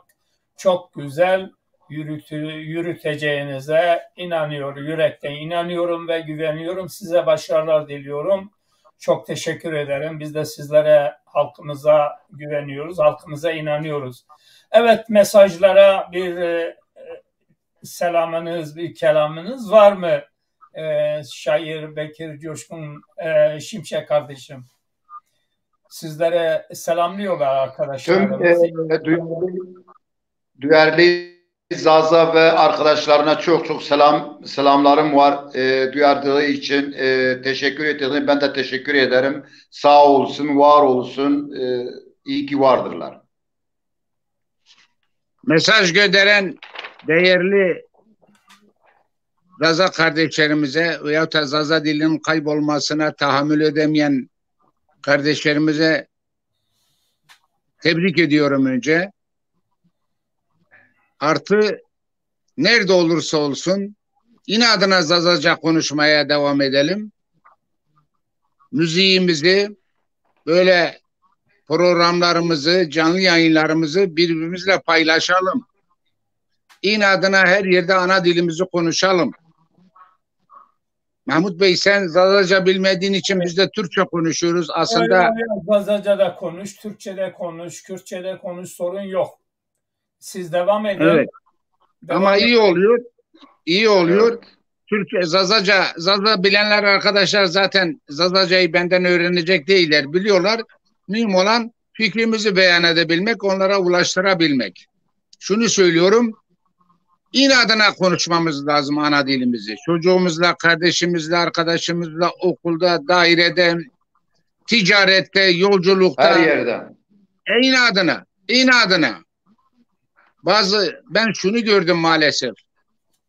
çok güzel yürütü-, yürüteceğinize inanıyor, yürekten inanıyorum ve güveniyorum. Size başarılar diliyorum. Çok teşekkür ederim. Biz de sizlere, halkımıza güveniyoruz, halkımıza inanıyoruz. Evet, mesajlara bir e, selamınız, bir kelamınız var mı? E, şair Bekir Coşkun, e, Şimşek kardeşim. Sizlere selamlıyorlar arkadaşlarım. Tüm e, duyarlı, duyarlı Zaza ve arkadaşlarına çok çok selam selamlarım var. E, duyardığı için e, teşekkür ettiğini ben de teşekkür ederim. Sağ olsun, var olsun. E, iyi ki vardırlar. Mesaj gönderen değerli Zaza kardeşlerimize veyahut da Zaza dilinin kaybolmasına tahammül edemeyen kardeşlerimize tebrik ediyorum önce. Artı nerede olursa olsun inadına Zazaca konuşmaya devam edelim. Müziğimizi, böyle programlarımızı, canlı yayınlarımızı birbirimizle paylaşalım. İnadına her yerde ana dilimizi konuşalım. Mahmut Bey, sen Zazaca bilmediğin için biz de Türkçe konuşuyoruz. Aslında Zazaca da konuş, Türkçe de konuş, Kürtçe de konuş, sorun yok. Siz devam edin. Evet. Ama iyi oluyor. İyi oluyor. Türkçe, Zazaca, Zaza bilenler arkadaşlar zaten Zazacayı benden öğrenecek değiller, biliyorlar. Mühim olan fikrimizi beyan edebilmek, onlara ulaştırabilmek. Şunu söylüyorum, inadına konuşmamız lazım ana dilimizi. Çocuğumuzla, kardeşimizle, arkadaşımızla, okulda, dairede, ticarette, yolculukta. Her yerde. E, inadına, inadına. Bazı, ben şunu gördüm maalesef.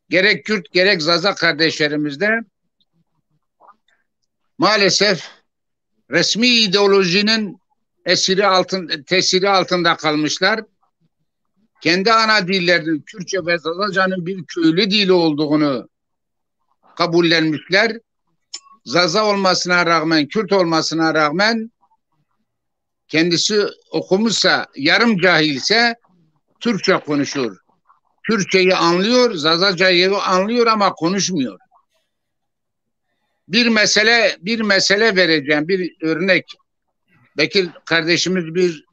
Gerek Kürt, gerek Zaza kardeşlerimizde maalesef resmi ideolojinin esiri altın, tesiri altında kalmışlar. Kendi ana dillerini, Kürtçe ve Zazaca'nın bir köylü dili olduğunu kabullenmişler. Zaza olmasına rağmen, Kürt olmasına rağmen kendisi okumuşsa, yarım cahilse Türkçe konuşuyor. Türkçeyi anlıyor, Zazacayı anlıyor ama konuşmuyor. Bir mesele, bir mesele vereceğim, bir örnek. Bekir kardeşimiz bir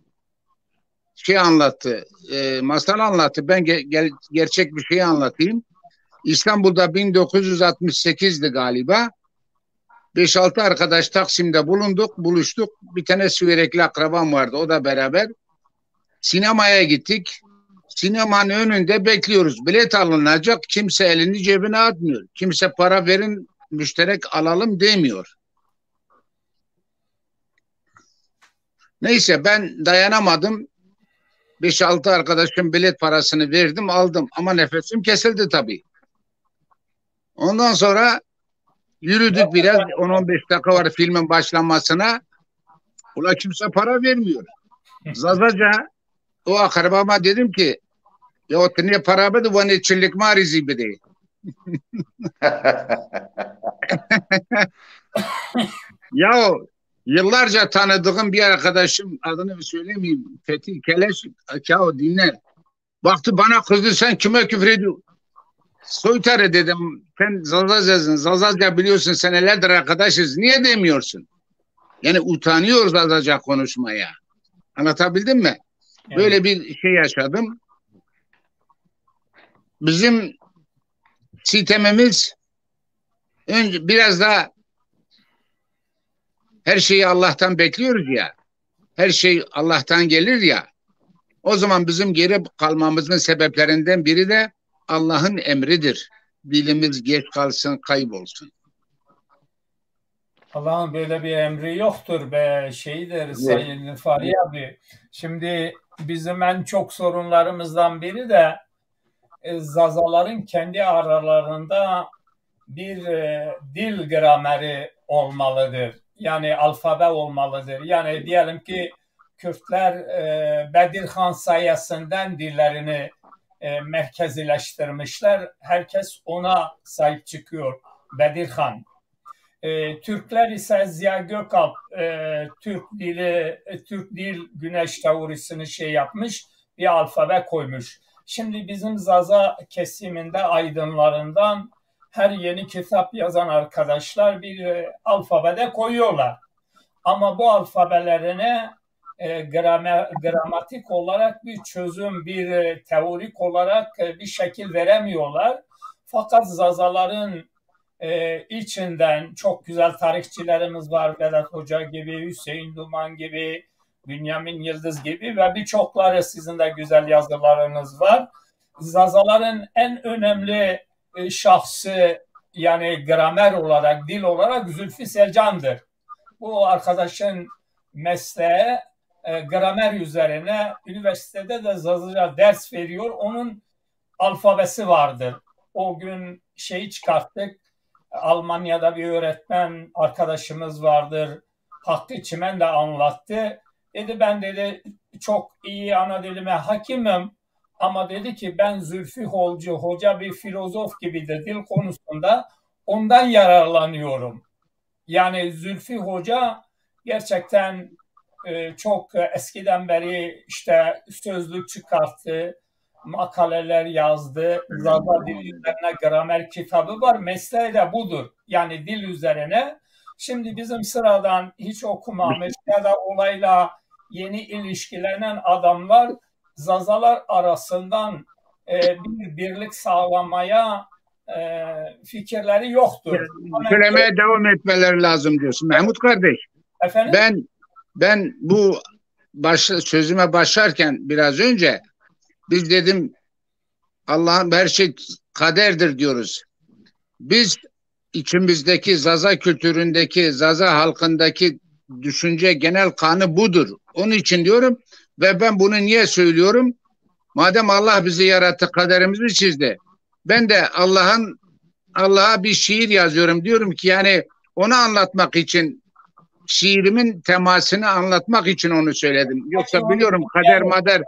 şey anlattı, e, masal anlattı. Ben ge- gel- gerçek bir şey anlatayım. İstanbul'da bin dokuz yüz altmış sekizdi galiba. Beş altı arkadaş Taksim'de bulunduk, buluştuk. Bir tane Siverekli akrabam vardı, o da beraber. Sinemaya gittik. Sinemanın önünde bekliyoruz. Bilet alınacak, kimse elini cebine atmıyor. Kimse para verin, müşterek alalım demiyor. Neyse, ben dayanamadım. Beş altı arkadaşım bilet parasını verdim, aldım. Ama nefesim kesildi tabii. Ondan sonra yürüdük biraz. On on beş dakika var filmin başlamasına. Ula kimse para vermiyor. Zazaca o akrabama dedim ki, "Ya ti nê para bide, vanê çilik ma rê zî bidê." Ya yıllarca tanıdığım bir arkadaşım, adını söylemeyeyim, Fethi Keleş, ya dinle. Baktı bana, kızdı, "Sen kime küfür ediyorsun? Soytarı," dedim. "Sen Zazacasın, Zazaca biliyorsun, senelerdir arkadaşız. Niye demiyorsun?" Yani utanıyor Zazaca konuşmaya. Anlatabildim mi? Böyle bir şey yaşadım. Bizim sitemimiz önce biraz da her şeyi Allah'tan bekliyoruz ya. Her şey Allah'tan gelir ya. O zaman bizim geri kalmamızın sebeplerinden biri de Allah'ın emridir. Dilimiz geç kalsın, kaybolsun. Allah'ın böyle bir emri yoktur be şeydir Sayın Fahri abi. Şimdi bizim en çok sorunlarımızdan biri de e, Zazaların kendi aralarında bir e, dil grameri olmalıdır. Yani alfabe olmalıdır. Yani diyelim ki Kürtler e, Bedirhan sayesinden dillerini e, merkezileştirmişler. Herkes ona sahip çıkıyor. Bedirhan. E, Türkler ise Ziya Gökalp, e, Türk dili, e, Türk dil güneş teorisini şey yapmış, bir alfabe koymuş. Şimdi bizim Zaza kesiminde aydınlarından her yeni kitap yazan arkadaşlar bir, e, alfabede koyuyorlar. Ama bu alfabelerine, e, grame-, gramatik olarak bir çözüm, bir, e, teorik olarak, e, bir şekil veremiyorlar. Fakat Zazaların, e, içinden çok güzel tarihçilerimiz var. Vedat Hoca gibi, Hüseyin Duman gibi, Bünyamin Yıldız gibi ve birçokları sizin de güzel yazılarınız var. Zazaların en önemli, e, şahsı, yani gramer olarak, dil olarak Zülfü Selcan'dır. Bu arkadaşın mesleği, e, gramer üzerine, üniversitede de Zazaca ders veriyor. Onun alfabesi vardır. O gün şeyi çıkarttık. Almanya'da bir öğretmen arkadaşımız vardır. Hakkı Çimen de anlattı. Dedi, "Ben," dedi, "çok iyi ana dilime hakimim. Ama," dedi ki, "ben Zülfü Hoca, hoca bir filozof gibidir dil konusunda. Ondan yararlanıyorum." Yani Zülfü Hoca gerçekten, e, çok eskiden beri işte sözlük çıkarttı, makaleler yazdı. Zaza dili üzerine gramer kitabı var. Mesleği de budur. Yani dil üzerine. Şimdi bizim sıradan hiç okumamış ya da olayla yeni ilişkilenen adamlar Zazalar arasından, e, bir birlik sağlamaya, e, fikirleri yoktur. Ama Söylemeye devam etmeleri lazım diyorsun. Mahmut kardeş, efendim? Ben, ben bu baş-, sözüme başlarken biraz önce biz dedim, Allah'ın her şey kaderdir diyoruz. Biz içimizdeki Zaza kültüründeki, Zaza halkındaki düşünce genel kanı budur. Onun için diyorum ve ben bunu niye söylüyorum? Madem Allah bizi yarattı, kaderimizi çizdi. Ben de Allah'ın, Allah'a bir şiir yazıyorum. Diyorum ki yani onu anlatmak için, şiirimin temasını anlatmak için onu söyledim. Yoksa biliyorum kader mader.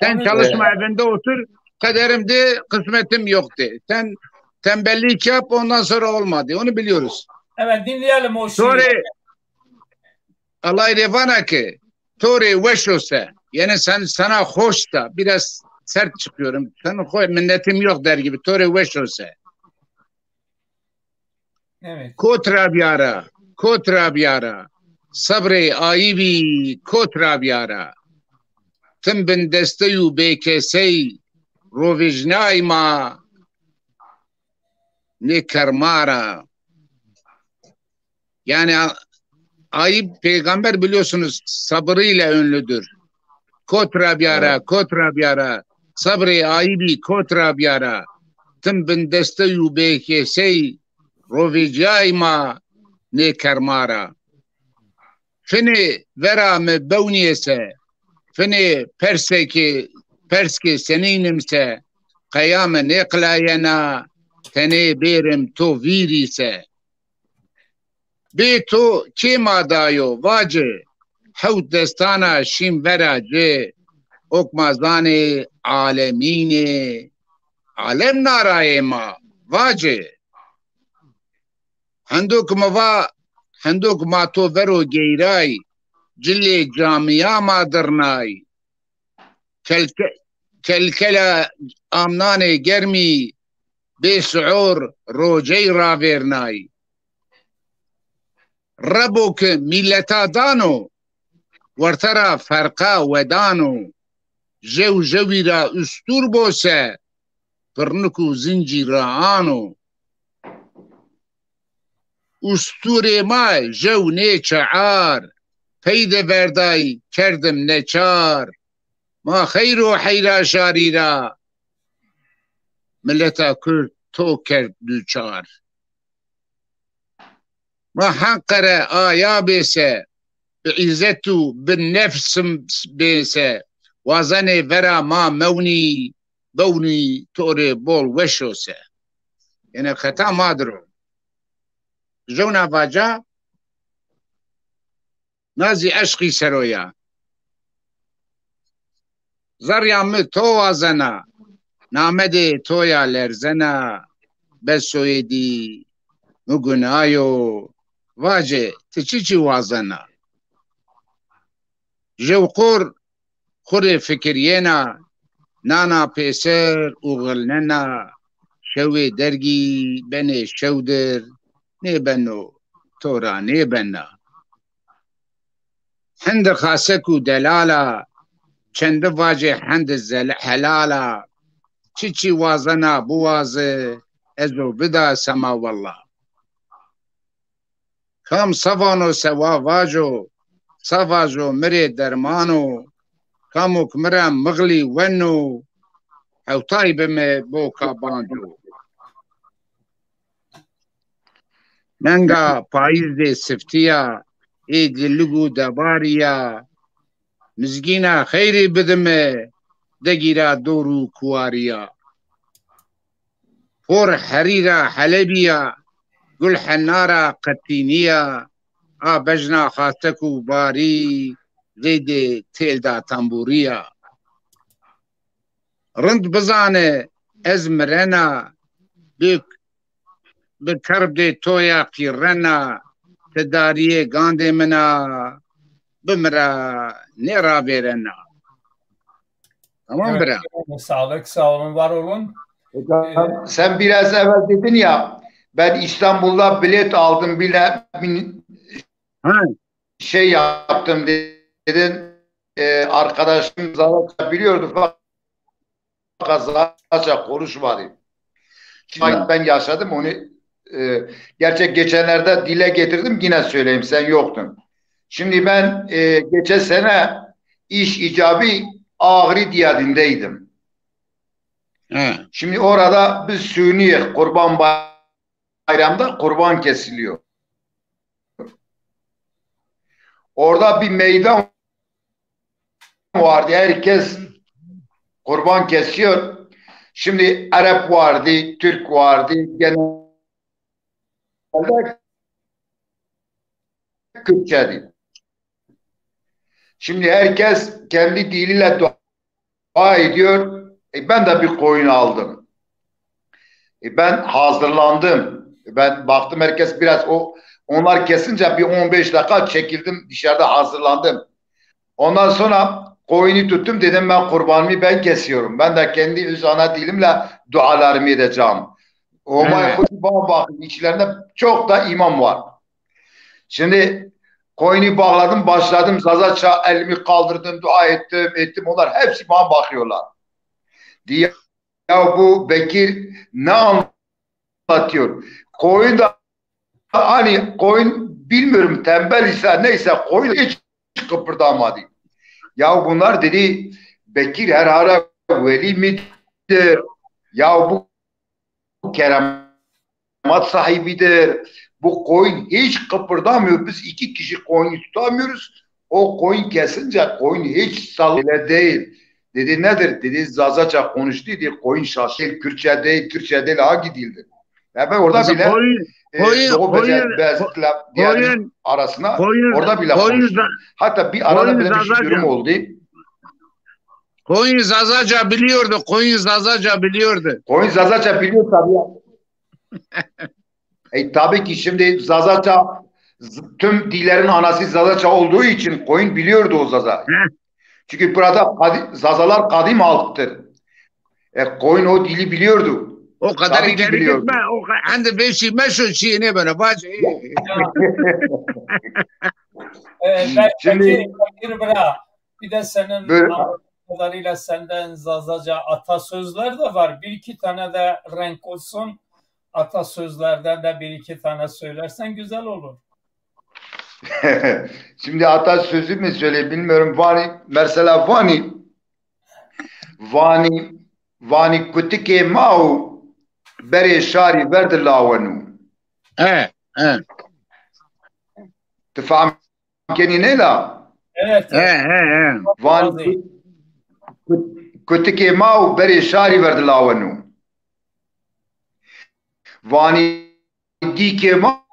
Sen çalışma evinde otur, kaderim de kısmetim yoktu. Sen tembellik yap, ondan sonra olmadı. Onu biliyoruz. Evet, dinleyelim o şiiri. Sonra Alay rê vana ki to rê weş o se. Yani sen, sana hoş da, biraz sert çıkıyorum. Sen hoş, minnetim yok der gibi. To rê weş o se. Evet. Kot ra biyara, kot ra biyara. Sebrê ayîbî kot ra biyara. Tim bindeste û bêkesey, rovijnay ma nê kermara. Yani a-, Ayıp peygamber biliyorsunuz sabırıyla ünlüdür. Kot ra biyara, evet, kot ra biyara. Sabrê ayıbî kot ra biyara. Tim bindeste û bêkesey roveciyay ma nê kermara. Finê vera mi bewniyê se, finê persekê, perskê senînim se, qeya mi nêqilayena, tenê bêrim to vîrî se. Bê to kê ma dayo, vace, hewt destana şîm vera ci, ok ma zanê alemînê, alem narayê ma, vace. Hendo ki mi va, hendo ki ma to vero geyray, cilê camîya ma dirnay. Kelke-, kelkela amnanê germî bê sior rocey ravêrnay. Rebo ki mîleta dano, werte ra ferqa wedano, jew jewî ra ustur bo se, pirnik û zincî ra ano. Usturê ma jew nê çear, pey de verday kerdim neçar. Ma xeyr o heyra şarî ra, mileta kurd to kerd duçar. Ma Henqere aya bê se, bi îzzet û bi nefsim bê se, wazenê vera ma mewnî, bewnî to rê bol weş o se. Yene xeta ma dir o. Jewna vaca, na zî eşqî ser o ya. Zerrîya mi to wazena, namedê to ya lerzena, bes soyê dî mi gunayo, vace ti çiçî wazena? Jewqor xwu rê fikirîyena, nana pêser û xilnena, şewê dergî benê şewdir, nêbeno to ra nêbena. Hende xasek û delal a, çende vacê hende zel-, helal a, çiçî wazena biwaze, ez o vida sema wella. Kam sa vano sewa vaco, sa vaco mi rê derman o, kamok mi ra mixlî weno, hewtay bime boka banco. Nenga payîzdê siftî ya, ê dilig û debarî ya, mizgîna xeyrî bidime, degîra dor û kuwarî ya. Por herîra Helebî ya, gul henara qetînî ya, a bejna xasek û barî, zeydê têl da tembûrî ya. Rind bizane ez mirena, bi, bi kerbdê to ya qîrena, ti darîyê gandê min a, bi mi ra nêravêrena. Tamam bira. Sağlık, sağ olun, var olun. Hocam, sen biraz evvel dedin ya, ben İstanbul'da bilet aldım bile, bin- Ha, şey yaptım dedin. Ee, arkadaşım Zaratça biliyordu fakat Zaratça konuşmadı. Şimdi Evet. Ben yaşadım onu. E, gerçek geçenlerde dile getirdim, yine söyleyeyim, sen yoktun. Şimdi ben e, geçen sene iş icabı Ağrı Diyadin'deydim. ha. Şimdi orada biz Sünniyiz, Kurban Bayramı'nda kurban kesiliyor. Orada bir meydan vardı. Herkes kurban kesiyor. Şimdi Arap vardı, Türk vardı. Genelde Kürtçedi. Şimdi herkes kendi diliyle dua ediyor. E, ben de bir koyun aldım. E, ben hazırlandım. E, ben baktım herkes biraz o onlar kesince bir on beş dakika çekildim dışarıda hazırlandım. Ondan sonra koyunu tuttum, dedim ben kurbanımı ben kesiyorum. Ben de kendi öz ana dilimle dualarımı edeceğim. Homay Evet. Xwedî bana bakın, içlerinde çok da imam var. Şimdi koyunu bağladım, başladım Zazaça, elimi kaldırdım, dua ettim, ettim. Onlar hepsi bana bakıyorlar. Diye ya bu Bekir ne anlatıyor? Koyun da hani koyun bilmiyorum tembel ise neyse koyun hiç kıpırdamadı. Ya bunlar dedi Bekir herhalde veli midir? Ya bu keramat sahibidir. Bu koyun hiç kıpırdamıyor. Biz iki kişi koyunu tutamıyoruz. O koyun kesince koyun hiç sal-, öyle değil. Dedi nedir? Dedi Zazaça konuştu. Dedi koyun şaştı. Kürtçe değil, Türkçe değil, hangi dildir? Ya ben orada Mesela bile koyun, e, koyun, Doğu koyun, Beyazıt'la diğer koyun, arasında koyun, orada bile koyun, konuştum. za- Hatta bir arada koyun böyle bir şey Zazaca. Durum oldu. Koyun Zazaca biliyordu. Koyun Zazaca biliyordu. Koyun Zazaca biliyor tabii ya. E, tabii ki şimdi Zazaca z- tüm dillerin anası Zazaca olduğu için koyun biliyordu o Zaza. Heh. Çünkü burada kadi- Zazalar kadim halktır. E, koyun o dili biliyordu. O kadar Tabii ki ileri biliyordu. Gitme. O ka- hem de beşi meşo çiğ ne böyle bacı. Ee, ben, Şimdi- peki, Bekir bira, bir de senin Böyle- anladığım kadarıyla senden Zazaca atasözler de var. Bir iki tane de renk olsun. Atasözlerden de bir iki tane söylersen güzel olur. Şimdi atasözü mü söyleyeyim bilmiyorum. Vani, mesela Vani, Vani, Vani kutikê ma û berê şarî verdi lawenu. He, he, Tu fam kenî nê la? Evet. he, he, he. Van kut- kutikê ma û berê şarî verdi lawenu. Vanî dîkê ma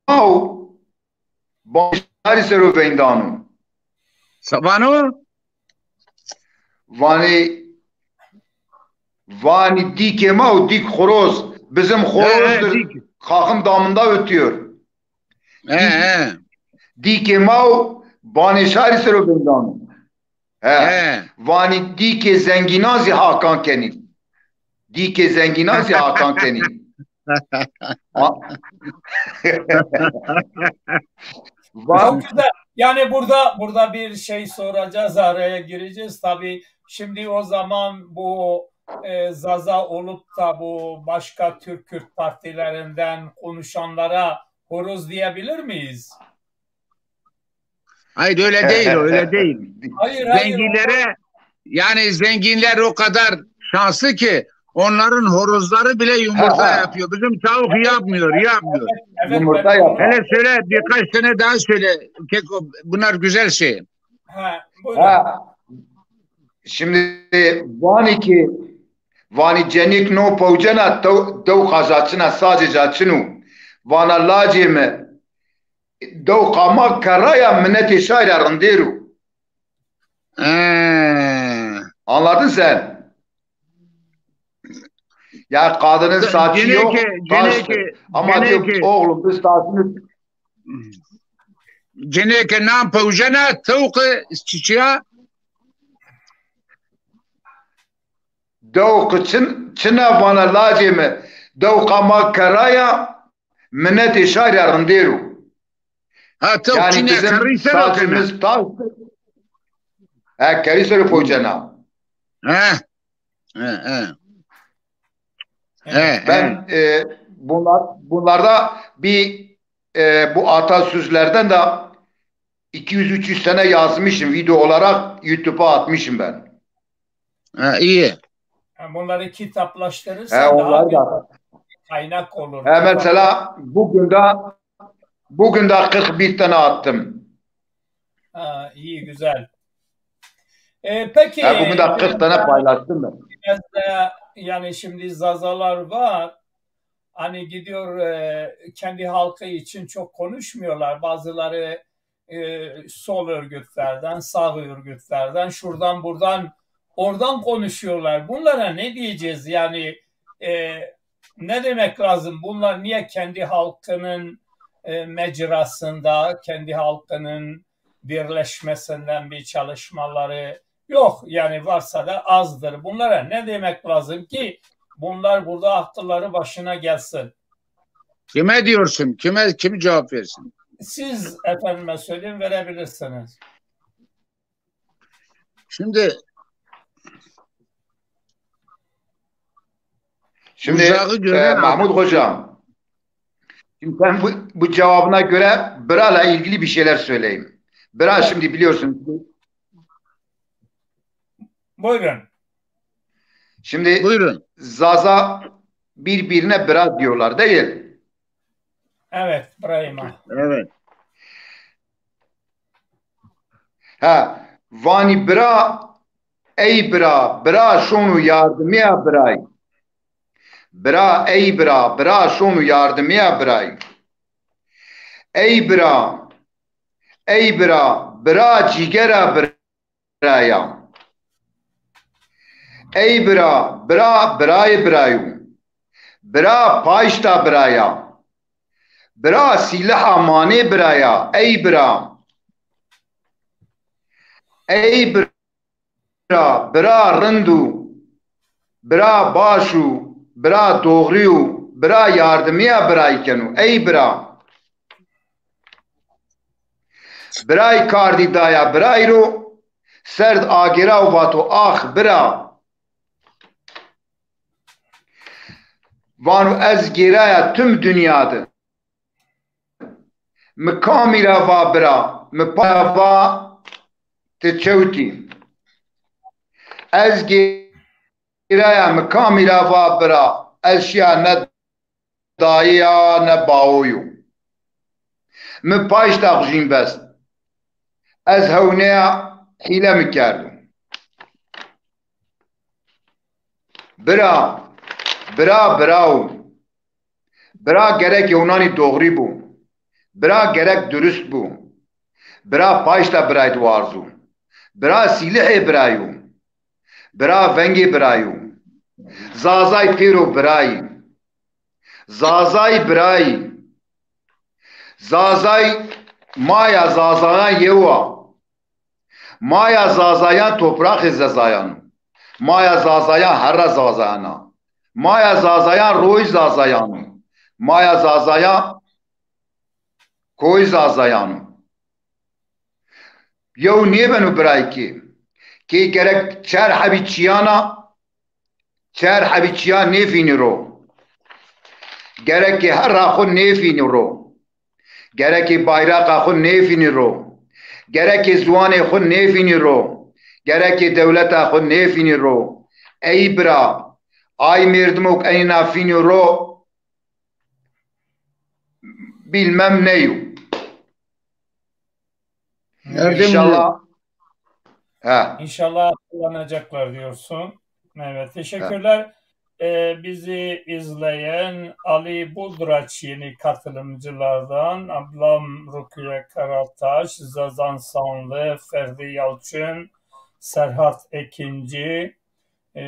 û banî şarî ser o veyndano. Savano? Vanî Vanî dîkê ma û dîk xoroz. Bizim xorozdir. Kaxım damında ötüyor. He, he. Dîkê ma û banê şarî ser o bendano. He. He. Vanî dîkê zengînan zî hakan kenî. Dîkê zengînan zî hakan kenî. A- Va- Çok güzel. Yani burada burada bir şey soracağız, araya gireceğiz. Tabii şimdi o zaman bu e, Zaza olup da bu başka Türk Kürt partilerinden konuşanlara horoz diyebilir miyiz? Hayır, öyle değil, öyle değil. Hayır, hayır. Zenginlere, yani zenginler o kadar şanslı ki onların horozları bile yumurta yapıyor. Bizim tavuk yapmıyor, yapmıyor. Evet, Yumurta ben- yapıyor. Hele söyle, birkaç tane daha söyle. Keko, bunlar güzel şey. Ha, buyurun. Ha, şimdi vanî ki vanî cenîk no pewcena dew, dew qazaçina sacê caçinu. Vana lacê mi dew qama kerraya minetê şayra rindêru. He. Anladın sen? Ya kadının saçı yok, Cineke, taştır. cineke, Ama diyor cineke. Oğlum biz saçını Cineke nan pewcena tewqi çiçiya? Dew qi çin, çina vana lacê mi. Dew qama kerraya minetê şayra rindêru. Ha, tewq Yani çinê bizim kerrî ser o kena. Saçımız taştır. Ha, kerrî ser o pewcena. He. He, he. He, he. Ben e, bunlar bunlarda bir e, bu atasözlerden de iki yüz üç yüz tane yazmışım, video olarak YouTube'a atmışım ben. Ha, iyi. Yani bunları kitaplaştırırsan He, daha onlar bir da. Kaynak olur. He, mesela bugün de bugün de kırk bir tane attım. Ha, iyi, güzel. E, peki He, bugün de kırk tane paylaştım ben. Biraz da, yani şimdi Zazalar var. Hani gidiyor, e, kendi halkı için çok konuşmuyorlar. Bazıları e, sol örgütlerden, sağ örgütlerden, şuradan buradan, oradan konuşuyorlar. Bunlara ne diyeceğiz? Yani e, ne demek lazım? Bunlar niye kendi halkının e, mecrasında, kendi halkının birleşmesinden bir çalışmaları yok? Yani varsa da azdır. Bunlara ne demek lazım ki bunlar burada akılları başına gelsin? Kime diyorsun? Kime, kim cevap versin? Siz efendime söyleyeyim verebilirsiniz. Şimdi Şimdi Uzağı gören e, Mahmut Hocam, şimdi ben bu, bu cevabına göre Bira'la ilgili bir şeyler söyleyeyim. Bira şimdi biliyorsunuz. Buyurun. Şimdi Buyurun. Zaza birbirine Bira diyorlar değil. Evet, Brahima. Evet. Ha, vanî Bira, ey Bira, Bira şonu yardımıya Biray. Bira, ey Bira, Bira şonu yardımıya Biray. Ey Bira, ey Bira, Bira cîgera Biraya. Ey Bira, Bira, Birayê Birayu. Bira paşta Biraya. Bira sîliha manê Biraya. Ey Bira. Ey Bira, Bira rindu. Bira başu. Bira doğruyu. Bira yardımıya Biray kenu. Ey Bira. Biray kardî daya Biray ro, serd agêra û vato ax Bira. Vano ez gêraya tim dinya de. Mi kamî ra va Bira, mi pa ra va ti çewtî. Ez gêraya mi kamî ra va Bira, ez şiya ne dayî ya ne bawo yo. Mi paşta xujîn best. Ez hewneya hîle mi kerdo. Bira, bira, birawo. Bira gerek yewnanî doğrî bo. Bira gerek durust bo. Bira paşta Biray di warzo. Bira sîlihê Birayo. Bira vengê Birayo. Zazay pêro birayî. Zazay birayî. Zazay maya Zazayan yew a. Maya Zazayan topraxê Zazayan o. Maya Zazayan herra Zazayan a. Maya Zazayan roy Zazayan o. Maya Zazayan koy Zazayan o. Yew nêbeno birayê kê. Kê gerek çer hebî çîyan a, çer hebî çîyan nêfînî ro. Gerekê herra xwu nêfînî ro. Gerekê bayraqa xwu nêfînî ro. Gerekê ziwanê xwu nêfînî ro. Gerekê dewleta xwu nêfînî ro. Ey bira, ay mêrdimo ke enîna fînî ro, bilmem ne yo. Erdem Hocam. İnşallah. Ha. İnşallah hatırlanacaklar diyorsun. Evet, teşekkürler. Ee, bizi izleyen Ali Buldraç yeni katılımcılardan, ablam Rukiye Karataş, Zazan Sanlı, Ferdi Yalçın, Serhat Ekinci, e,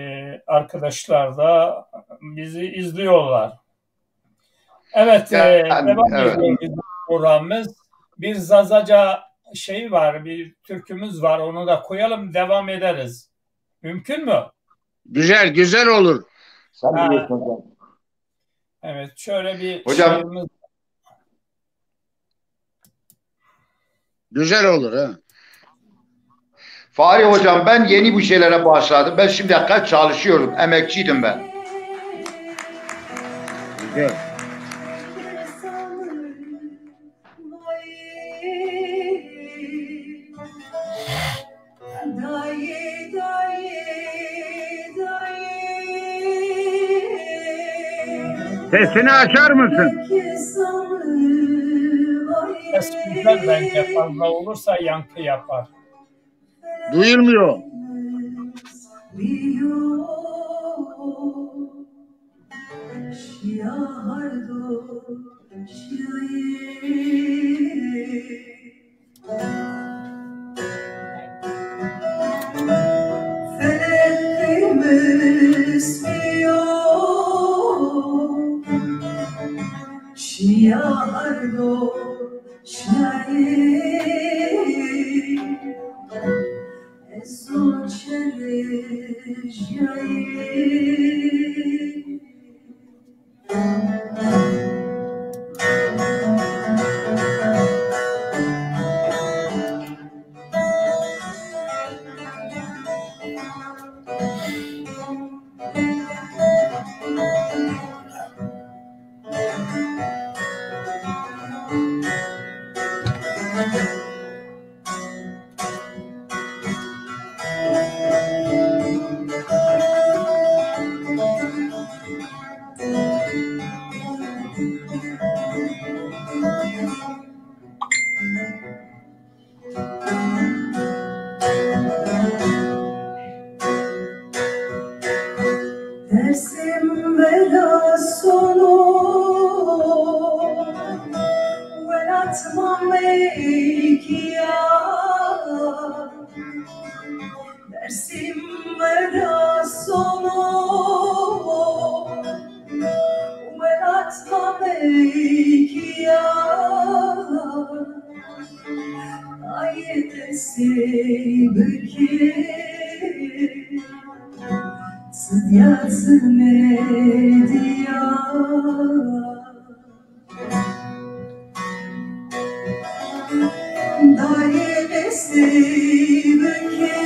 arkadaşlar da bizi izliyorlar. Evet, e, Yani, devam evet. ediyor bizim programımız. Bir Zazaca şey var, bir türkümüz var, onu da koyalım, devam ederiz. Mümkün mü? Güzel, güzel olur. Sen Ha. biliyorsun hocam. Evet, şöyle bir Hocam. şeyimiz Güzel olur ha. Fahri hocam, ben yeni bu şeylere başladım. Ben şimdiye kadar çalışıyorum. Emekçiydim ben. Güzel. Sesini açar mısın? Ses güzel bence. Fazla olursa yankı yapar. Duyulmuyor. Dersim bela sono, welat ma meykiya. Dersim bela sono, welat ma meykiya. Aye destê bike, cidya cinê diya. Daye destê bike,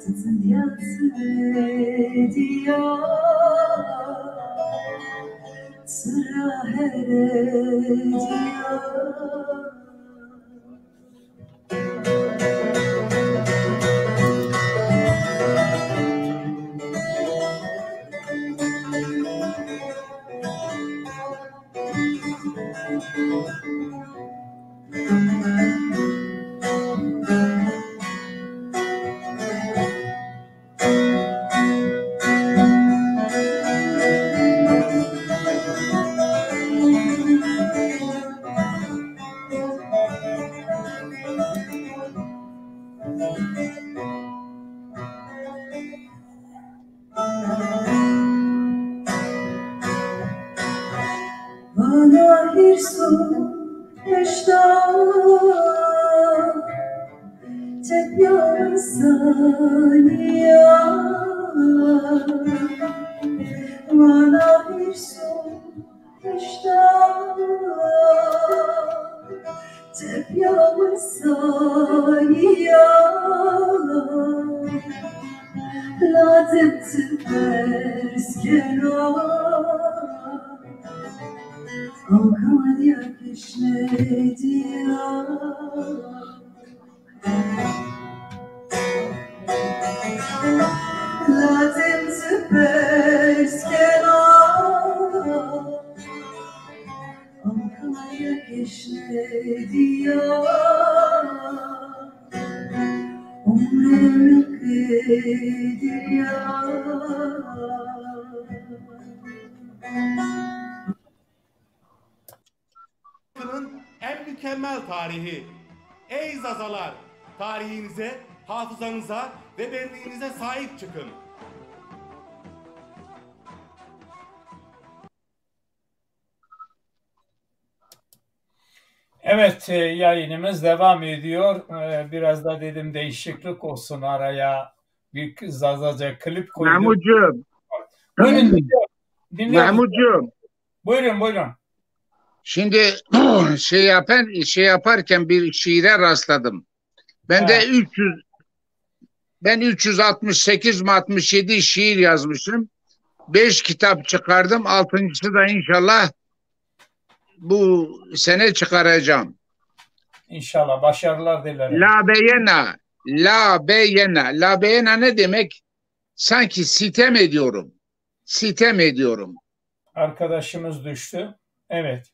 cidya cinê diya. Sıra herediya. Hirsu hişta tepya sanîya, wana hirsu hişta tepya sanîya, lazim ti pers kena. Ankara'ya kişnediya. Lazim ti pers kena. Ankara'ya kişnediya. Umrun kediya. Halkının en mükemmel tarihi. Ey Zazalar, tarihinize, hafızanıza ve benliğinize sahip çıkın. Evet, e, yayınımız devam ediyor. E, biraz da dedim değişiklik olsun araya. Bir Zazaca klip koydum. Mahmutcuğum. Buyurun, dinliyorum. Dinliyorum. Mahmutcuğum. Buyurun, buyurun. Şimdi şey yapan şey yaparken bir şiire rastladım. Ben de üç yüz ben üç yüz altmış sekiz mi altmış yedi şiir yazmışım. Beş kitap çıkardım. Altıncısı da inşallah bu sene çıkaracağım. İnşallah. Başarılar dilerim. La beyena, la beyena. La beyena ne demek? Sanki sitem ediyorum. Sitem ediyorum. Arkadaşımız düştü. Evet.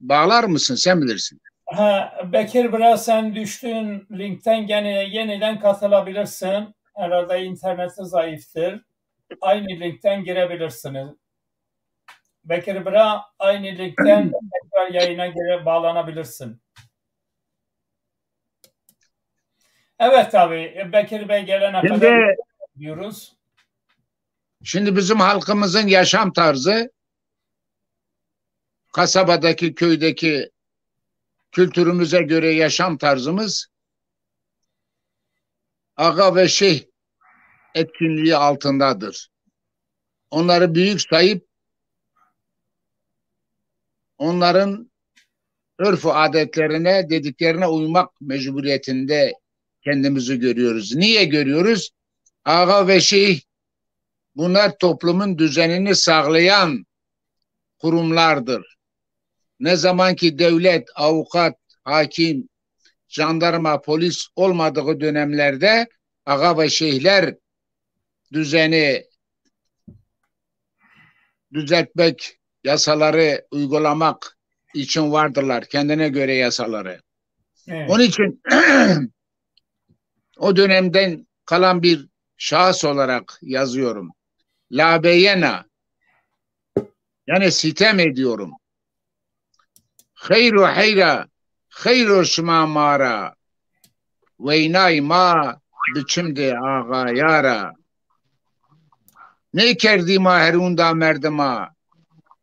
Bağlar mısın? Sen bilirsin. Ha, Bekir Bira, sen düştüğün linkten gene yeniden katılabilirsin. Herhalde interneti zayıftır. Aynı linkten girebilirsiniz. Bekir Bira, aynı linkten tekrar yayına gire bağlanabilirsin. Evet abi, Bekir Bey gelene kadar diyoruz. Şimdi bizim halkımızın yaşam tarzı, kasabadaki, köydeki kültürümüze göre yaşam tarzımız ağa ve şeyh etkinliği altındadır. Onları büyük sayıp onların örf adetlerine, dediklerine uymak mecburiyetinde kendimizi görüyoruz. Niye görüyoruz? Ağa ve şeyh, bunlar toplumun düzenini sağlayan kurumlardır. Ne zaman ki devlet, avukat, hakim, jandarma, polis olmadığı dönemlerde ağa ve şeyhler düzeni düzeltmek, yasaları uygulamak için vardırlar, kendine göre yasaları. Evet. Onun için o dönemden kalan bir şahıs olarak yazıyorum. La beyena, yani sitem ediyorum. Xeyr û heyra, xeyr o şima ma ra. Weynay ma biçim de ağaya ra. Nêkerdî ma herûnda merdima,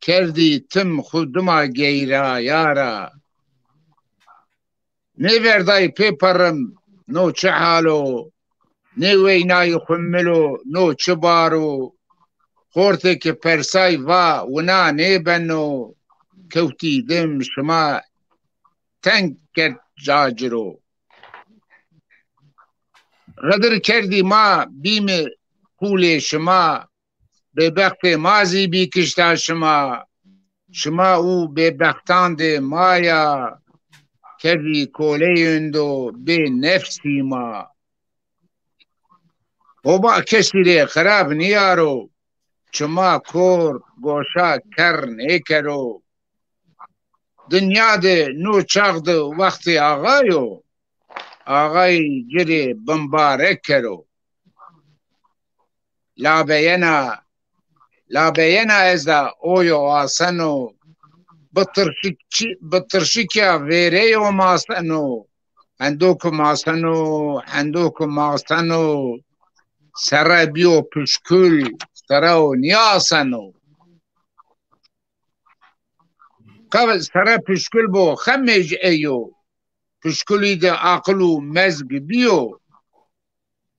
kerdî tim xwu dima geyraya ra. Nêverday pê perrim no çi hal o, nêweynayî xwu mil o no çi bar o. Xortê ki persay va wina nêbeno, kewtî dim şima teng kerd ca ciro. Xidir kerdî ma bîmi qûlê şima, bêbextê ma zî bî kişta şima. Şima û bêbextan de ma ya, kerdî koleyê windo bê nefsî ma. Hoba kesî rê xirab nîyaro, çima kor goşa kerr nêkero. Dinya de no çax de wextê axa yo, axayî ci rê bimbarek kero. Labeyena, labeyena ez da oyo aseno, bi tirşikî-, bi tirşikîya vêreyo maseno, hendo ki maseno, hendo ki maseno, sere bîyo pişkul, sere o nîyaseno. Qe sere pişkul bo, xemêj eyo. Pişkulî de aqil û mezg bîyo.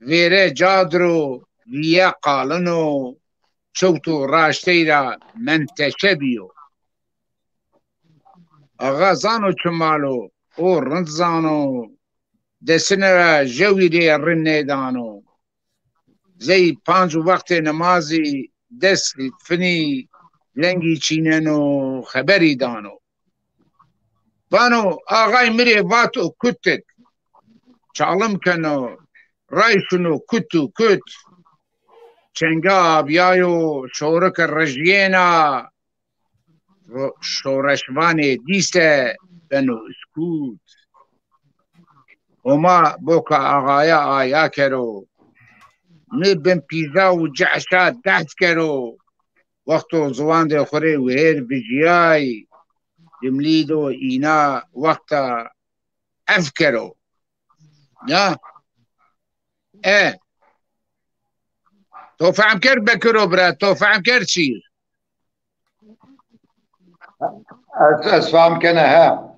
Vêre cadro, vîye qalino, çewto raştey ra menteşe bîyo. Axa zano çi mal o, o rind zano. Desine ra jewî rê rind nêdano. Zey panc wextê nimazî dest finî lengî çîneno, xeberî dano. Vano, axay mi rê vato kutik. Çalim keno, ray şino kut û kut. Çenga abyayo, şorike rijyêna. Ro-, şoreşvanê dîse beno iskut. Homa boka axaya aya kero. Mi bin pîza û cehşa dehd kero. Wexto ziwandê xwu rê wihêr vijîyay, dimlî do îna wexta ev kero. Ya. E. To fehm kerd Bekiro bira, to fehm kerd şîr. Ez, ez fehm kena, he.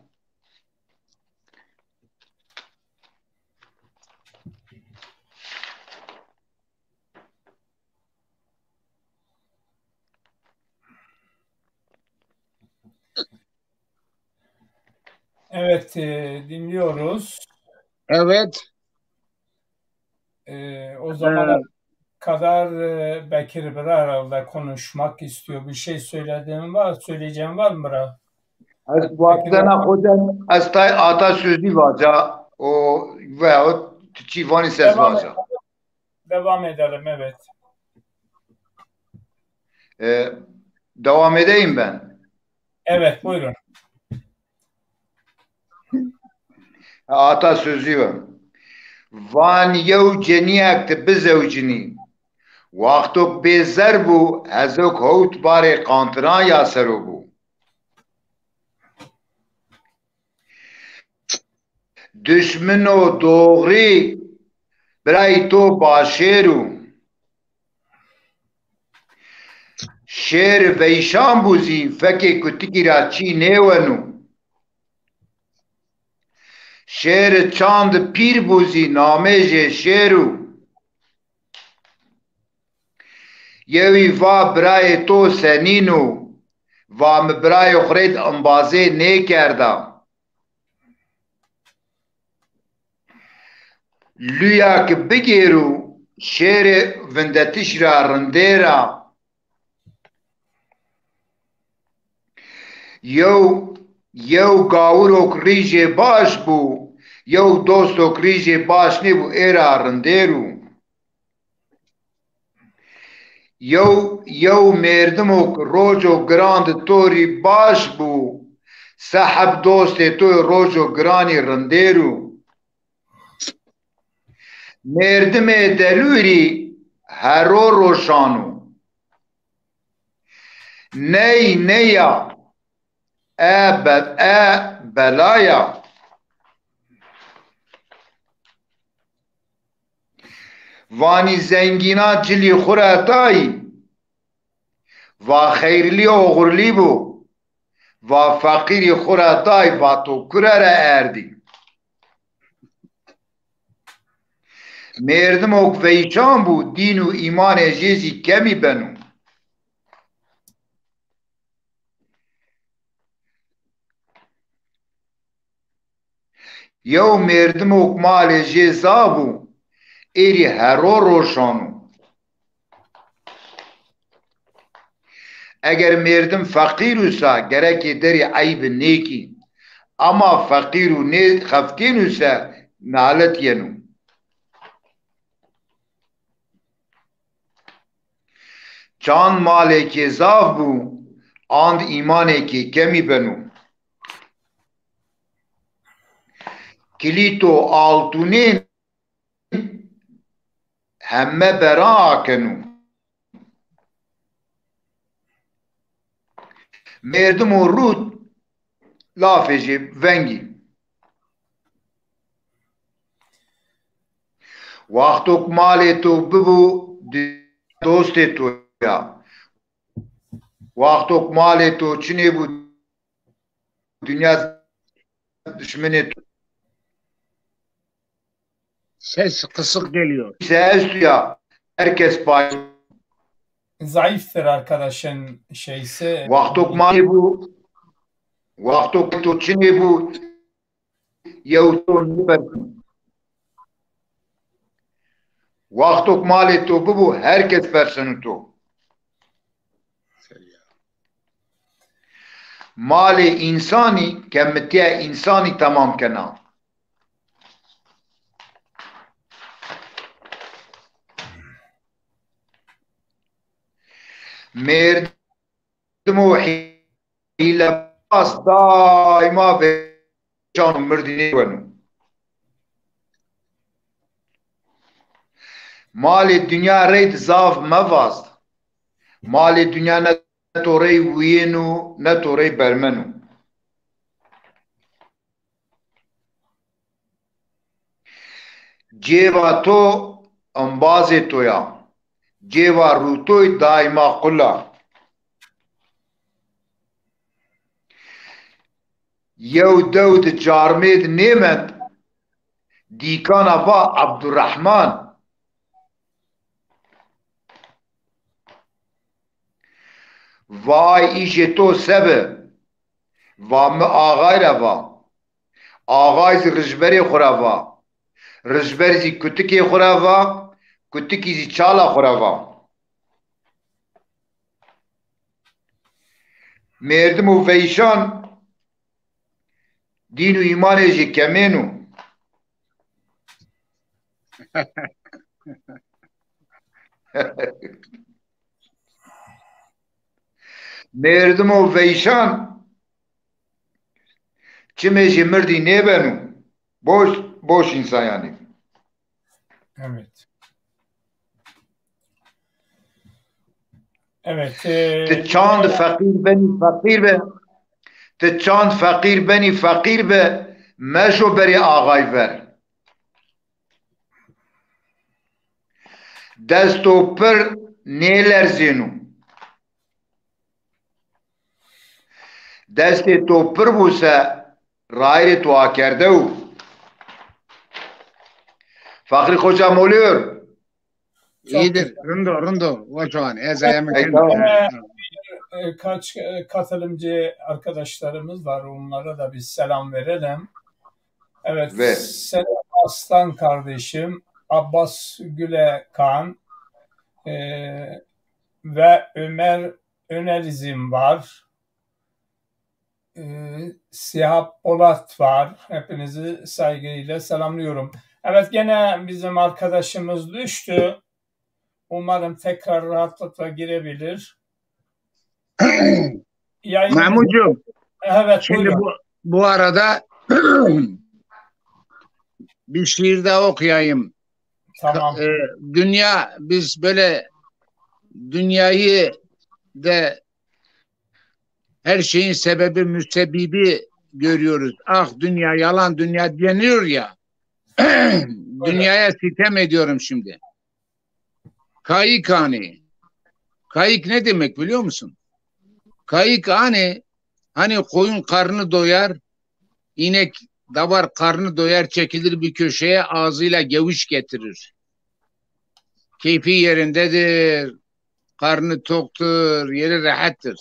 Evet, e, dinliyoruz. Evet. E, o zamana kadar e, Bekir Bira herhalde konuşmak istiyor. Bir şey söylediğin var, söyleyeceğin var mı Bira? Ez wextena xo de ez tay ata sözlî vaca, o veyahut tu çî vanî ses Devam vaca. edelim. Devam edelim, evet. E, devam edeyim ben. Evet, buyurun. Ata sözü yo. Van yew cenîyek ti bizewcinî. Wextok bêzer bû, hezok hewt barê qantiran ya sero bû. Duşmino doğrî birayê to başêr û. Şêr veyşan bû zî fekê kutikî ra çî nêweno. Şêr çand pîr bû zî namê jê şêr û. Yewî va birayê to senîn o, va mi birayê xwu rê di embazê nêkerda. Lûya ki bigêro şêrê vindetişî ra rindêr a. Yew, yew gawirok rîjê baş bû, yew dostok rîjê baş nêbû, ê ra rindêr û. Yew, yew mêrdimok roco giran di to rî baş bû, se heb dostê to roco giranî rindêr û. Mêrdimê delûrî hero roşan o. Ney neya, e be-, e belaya. Vanî zengîna cilî xwu ra dayî, va xeyrlî oxurlî bo, va feqîrî xwu ra dayî, va to kure ra erdî. Mêrdimok veyşan bû, dîn û îmanê jê zî kemî beno. Yew mêrdimok malê jê zaf o, êrî hero roşan o. Eger mêrdim feqîr usa, gerekê derî eybi nêkî. Ama feqîr û nê xefkên use, nalet yeno. Çand malêkê zaf bû, and îmanêkê kemî beno. Kilîto altûnên heme beran akeno. Mêrdimo rût lafê jê vengî. Wextok malê to bibû di-, dostê to ya. Wextok malê to çinê bû, dünya düşmeni. Ses kısık geliyor. Ses ya, herkes pay. Zayıftır arkadaşın şeysi. Waxtok malê bu, waxtok to çinê bu, yew to nêbersin. Waxtok malê to bibo, herkes bersenu to. Malê însanî kemitiya însanî temam kena. Mêrdimo hîlebaz daîma vêşan û mirdî nêweno. Malê dinya rey di zaf mevaz. Malê dinya ne to rey wîyêno, ne to rey bermeno. Cêva to embazê to ya. Cêva rûtoy daîma qul a. Yew dew di carmêd nêmend, dîkana va Ebdurrehman. Vay, îşê to se bi? Va mi axay ra va. Axay zî rijberê xwu ra va. Rijber zî kutikê xwu ra va. Kutikî zî çala xwu ra va. Mêrdimo veyşan dîn û îmanê jê kemêno. Mêrdimo veyşan çimê jê mirdî nêbeno. Boş, boş însan yanî. Evet. Evet. E, Ti çand feqîr benî feqîr be. Ti çand feqîr benî feqîr be. Meşo berê axay ver. Desto pir nêlerzêno. Destê to pir bû se rayirê to akerde û. Fexrî Xoca molîyor. İyidir. Rind o, rind o. Hoş olan. Ez ayağımı Ey, kendim. tamam. E, kaç e, katılımcı arkadaşlarımız var. Onlara da bir selam verelim. Evet. Ve- Selam Aslan kardeşim. Abbas Gülekan e, ve Ömer Önerizm var. E, Siyah Polat var. Hepinizi saygıyla selamlıyorum. Evet, gene bizim arkadaşımız düştü. Umarım tekrar rahatlıkla girebilir. Yayın... Mahmutcuğum, Evet, şimdi buyurun. bu, bu arada bir şiir daha okuyayım. Tamam. E, dünya, biz böyle dünyayı de her şeyin sebebi, müsebbibi görüyoruz. Ah dünya, yalan dünya deniyor ya. Dünyaya sitem ediyorum şimdi. Kayık ani. Kayık ne demek biliyor musun? Kayık ani, hani koyun karnı doyar, inek, davar karnı doyar, çekilir bir köşeye, ağzıyla geviş getirir. Keyfi yerindedir, karnı toktur, yeri rahattır.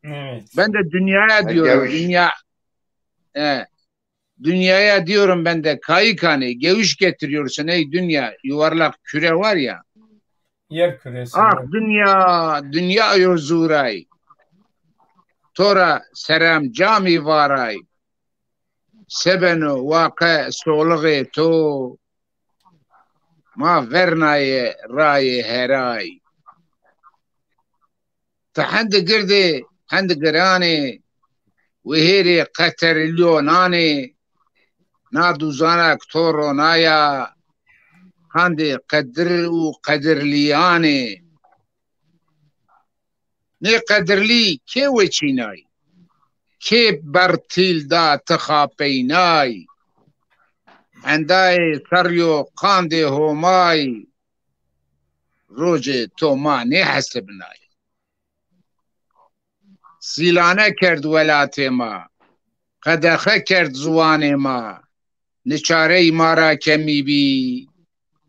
Evet. Ben de dünyaya Ha, diyorum, geviş. Dünya, e, dünyaya diyorum ben de, kayık ani, geviş getiriyorsun ey dünya, yuvarlak küre var ya. Yer küresi. Ah dünya, dünya yo zuray. Tora serem camî varay. Sebeno waqe solixê to. Ma vernaye rayê heray. Ti hendi girdê, hendi giranê, wihêrê qeterlîyonanê, na duzana ki to ronaya, qandê qedir û qedirlîyanê. Nê qedirlî kê weçînay? Kê bertîl da ti xapeynay? Endayê serrîyo qandê Homay, rocê to ma nêhesibnay. Zîlane kerd welatê ma. Qedexe kerd ziwanê ma, niçarey ma ra kemî bî,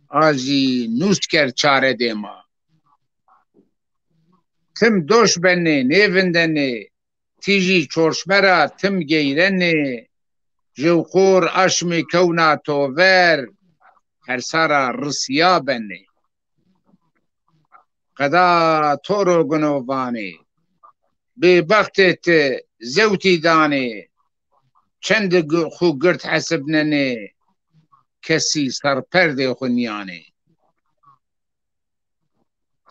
a zî nûs kerd çaredê ma. Tim doş benê, nêvindenê, tîjî çorşme ra tim geyrenê, jewqor aşmî kewna to ver, hersa ra risîya benê. Qeda to ro guno vanê, bêbextê ti zewtî danê, çend xu gird hesibnenê, kesî serperdê xu nîyanê.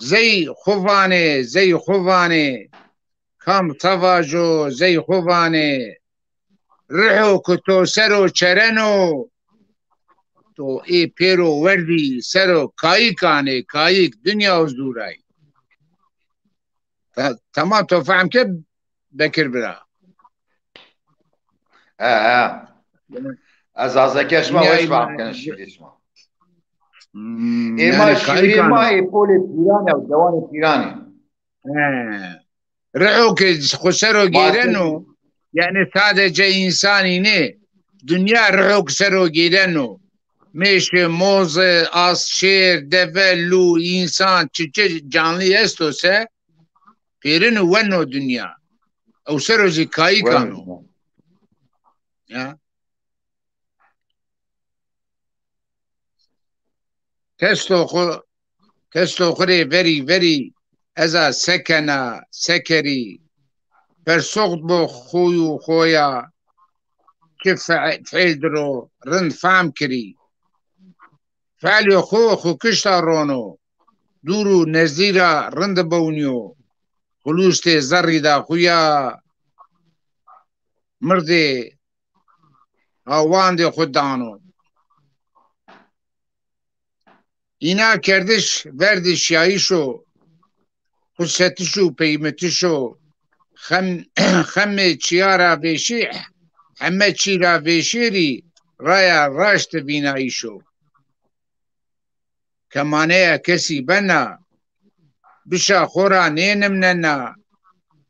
Zey xu vanê, zey xu vanê, kam ta vajo zey xu vanê, riho ku to ser o çereno, to ê pêro werdî ser o kayîk anê, kayîk, dinya û zûray. Ta-, temam, to fehm ke Bekir bira? He, he. Ez zazakê şima weş fehm kena, şîrê şima. Hmm, ê ma, yanî şîrê ma ê polê pîran e, dewanê pîran e. He. Riho ke xu ser o geyreno, yanî sadece însanî nê, dinya riho ke ser o geyreno. Mêşe, moze, as, şêr, deve, lû, însan, çiçe canlî esto se, pêrin û weno dinya. Ew ser o zî kayîk ano. Ya. Testo xu, testo xu rê verî verî ez a se kena, se kerî? Persoxt bo xo û xo ya, çi fe-, feîl dir o, rind fehm kirî. Feîlê xo xo kişta rono, dûr û nezdî ra rind bewnîyo. Xulûstê zerrî da xo ya, mirdê hawandê xo dano. Îna kerdiş verdî şiyayîş o, xusetiş û peymitiş o. Xem-, xemê çîya ra vêşî, heme çî ra vêşêrî raya raşt vînayîş o. Kemaneya kesî bena, bişa xo ra nênimnena,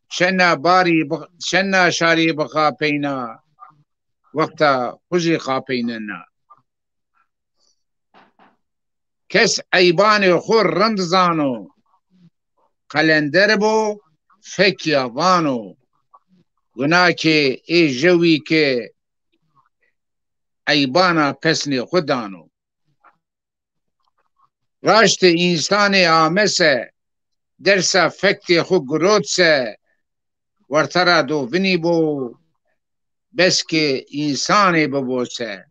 şena barî bi-, şena şarî bixapeyna, wexta xwu zî xapeynena. Kes eybanê xwu rind zano, qelender bo, fek ya vano, wina ke ê jewî ke eybana pesnê xwu dano. Raştê însanê ame se, dersa fektê xwu girot se, werte ra do vinî bo, bes ke însanê bibo se.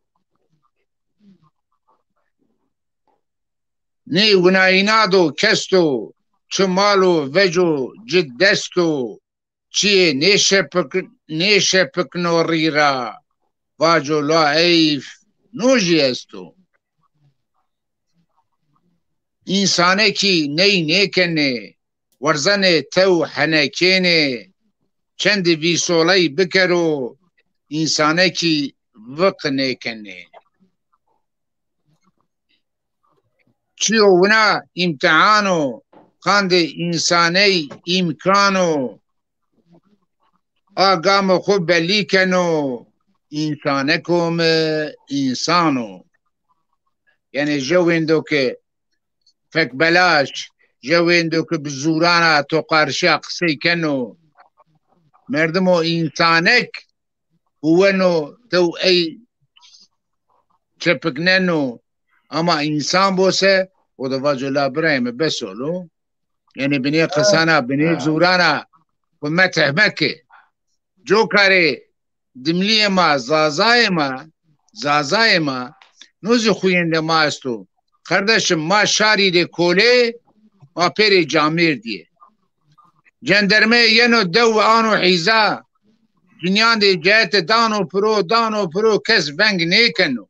Nê winayîna do kes do, çi mal o, vec o, ci dest o, çiyê nêşepik-, nêşepikno rî ra, vaco la eyf, no jî esto. Însanekî ney nêkenê, werzenê tew henekênê, çendî vîsoley bikero, însanekî viq nêkenê. Çiyo wina îmtihan o, qandê însaney îmkan o. A gamê xwu belî keno, însaneko mi însan o. Yanî jewêndo ke fekbelaş, jewêndo ke bi zûrana to qarşîya qisey keno. Merdimo însanek û weno tew ey çepikneno, ama însan bo se, o de vaco la birayê mi bes o lo. Yanî binê qisana, binê zûrana xwu metih meke. Cokarê dimlîyê ma, zazayê ma, zazayê ma, no zî xuyên de ma esto. Kardeşim, ma şarî rê kolê, ma pêrê camêrdî yê. Cendermeyê yeno dew ano hîza, cinîyandê cehete dano piro, dano piro, kes veng nêkeno.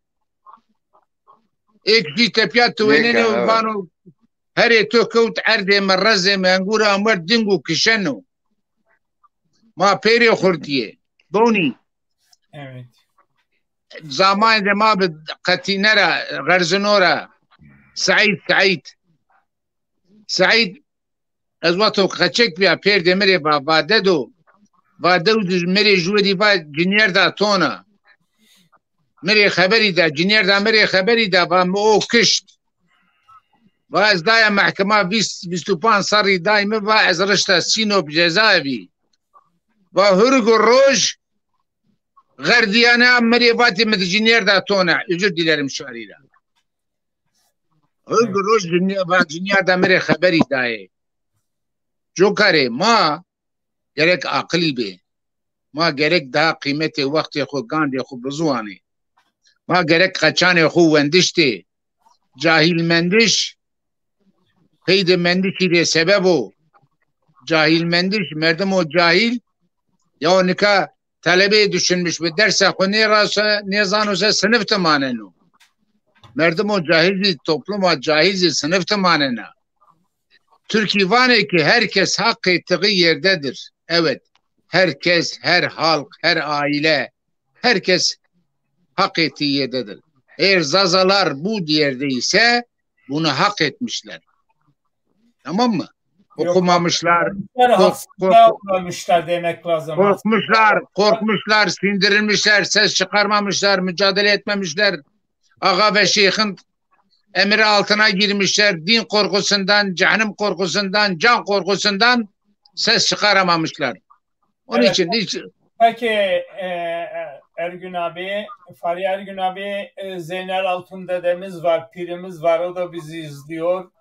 Êk jî tepîya tiwênenê û vano, herê to kewt erdê mi, rezê mi, engûra mi werd ding û kişeno. Ma pêrê xurtî yê. Bonî. Evet. Zamanê de ma bi qetîne ra, xerzino ra, Seîd, Seîd. Seîd, ez wexto qeçek bîya, pêrdê mi rê va, va dedo, Va dew di mi rê jû di va cinîyer da tona. Mi rê xeberî da, cinîyer da mi rê xeberî da, va mi o kişt. Va ez daya mehkema vîst, vîst û panc serrî day mi, va ez rişta Sînop cezaevî. Va hurg û roj xerdîyane mi rê vatê mi di cinîyer da tona. Özür dilerim şarî ra. Hurg û roj cinîyer, va cinîyer da mi rê xeberî dayê. Cokarê ma gerek aqilî bê. Ma gerek daha qîmetê wextê xwu, gandê xwu biziwanê. Ma gerek qeçanê xwu wendiştê. Cahîlmendiş qeydê mendişî rê sebeb o. Cahîlmendiş, merdimo cahîl, ya nika telebeyê düşünmüş bi, dersa xwu nêrase, nêzano se, sinif de maneno. Merdimo cahîl zî, topluma cahîl zî sinif de manena. Türkî vanê ki herkes haqqê tixî yerdedir. Evet, herkes, her halk, her aile, herkes haqqê tî yerdedir. Eğer Zazalar bu yerde ise bunu hak etmişler. Tamam mı? Yok, Okumamışlar, haksızlığa kork- kork- uğramışlar demek lazım. Korkmuşlar, korkmuşlar, sindirilmişler, ses çıkarmamışlar, mücadele etmemişler. Ağa ve şeyhin emri altına girmişler. Din korkusundan, cehennem korkusundan, can korkusundan ses çıkaramamışlar. Onun Evet. için hiç Peki, e, e, Ergün abi, Fahri Ergün abi, e, Zeynel Altun dedemiz var, pirimiz var, o da bizi izliyor.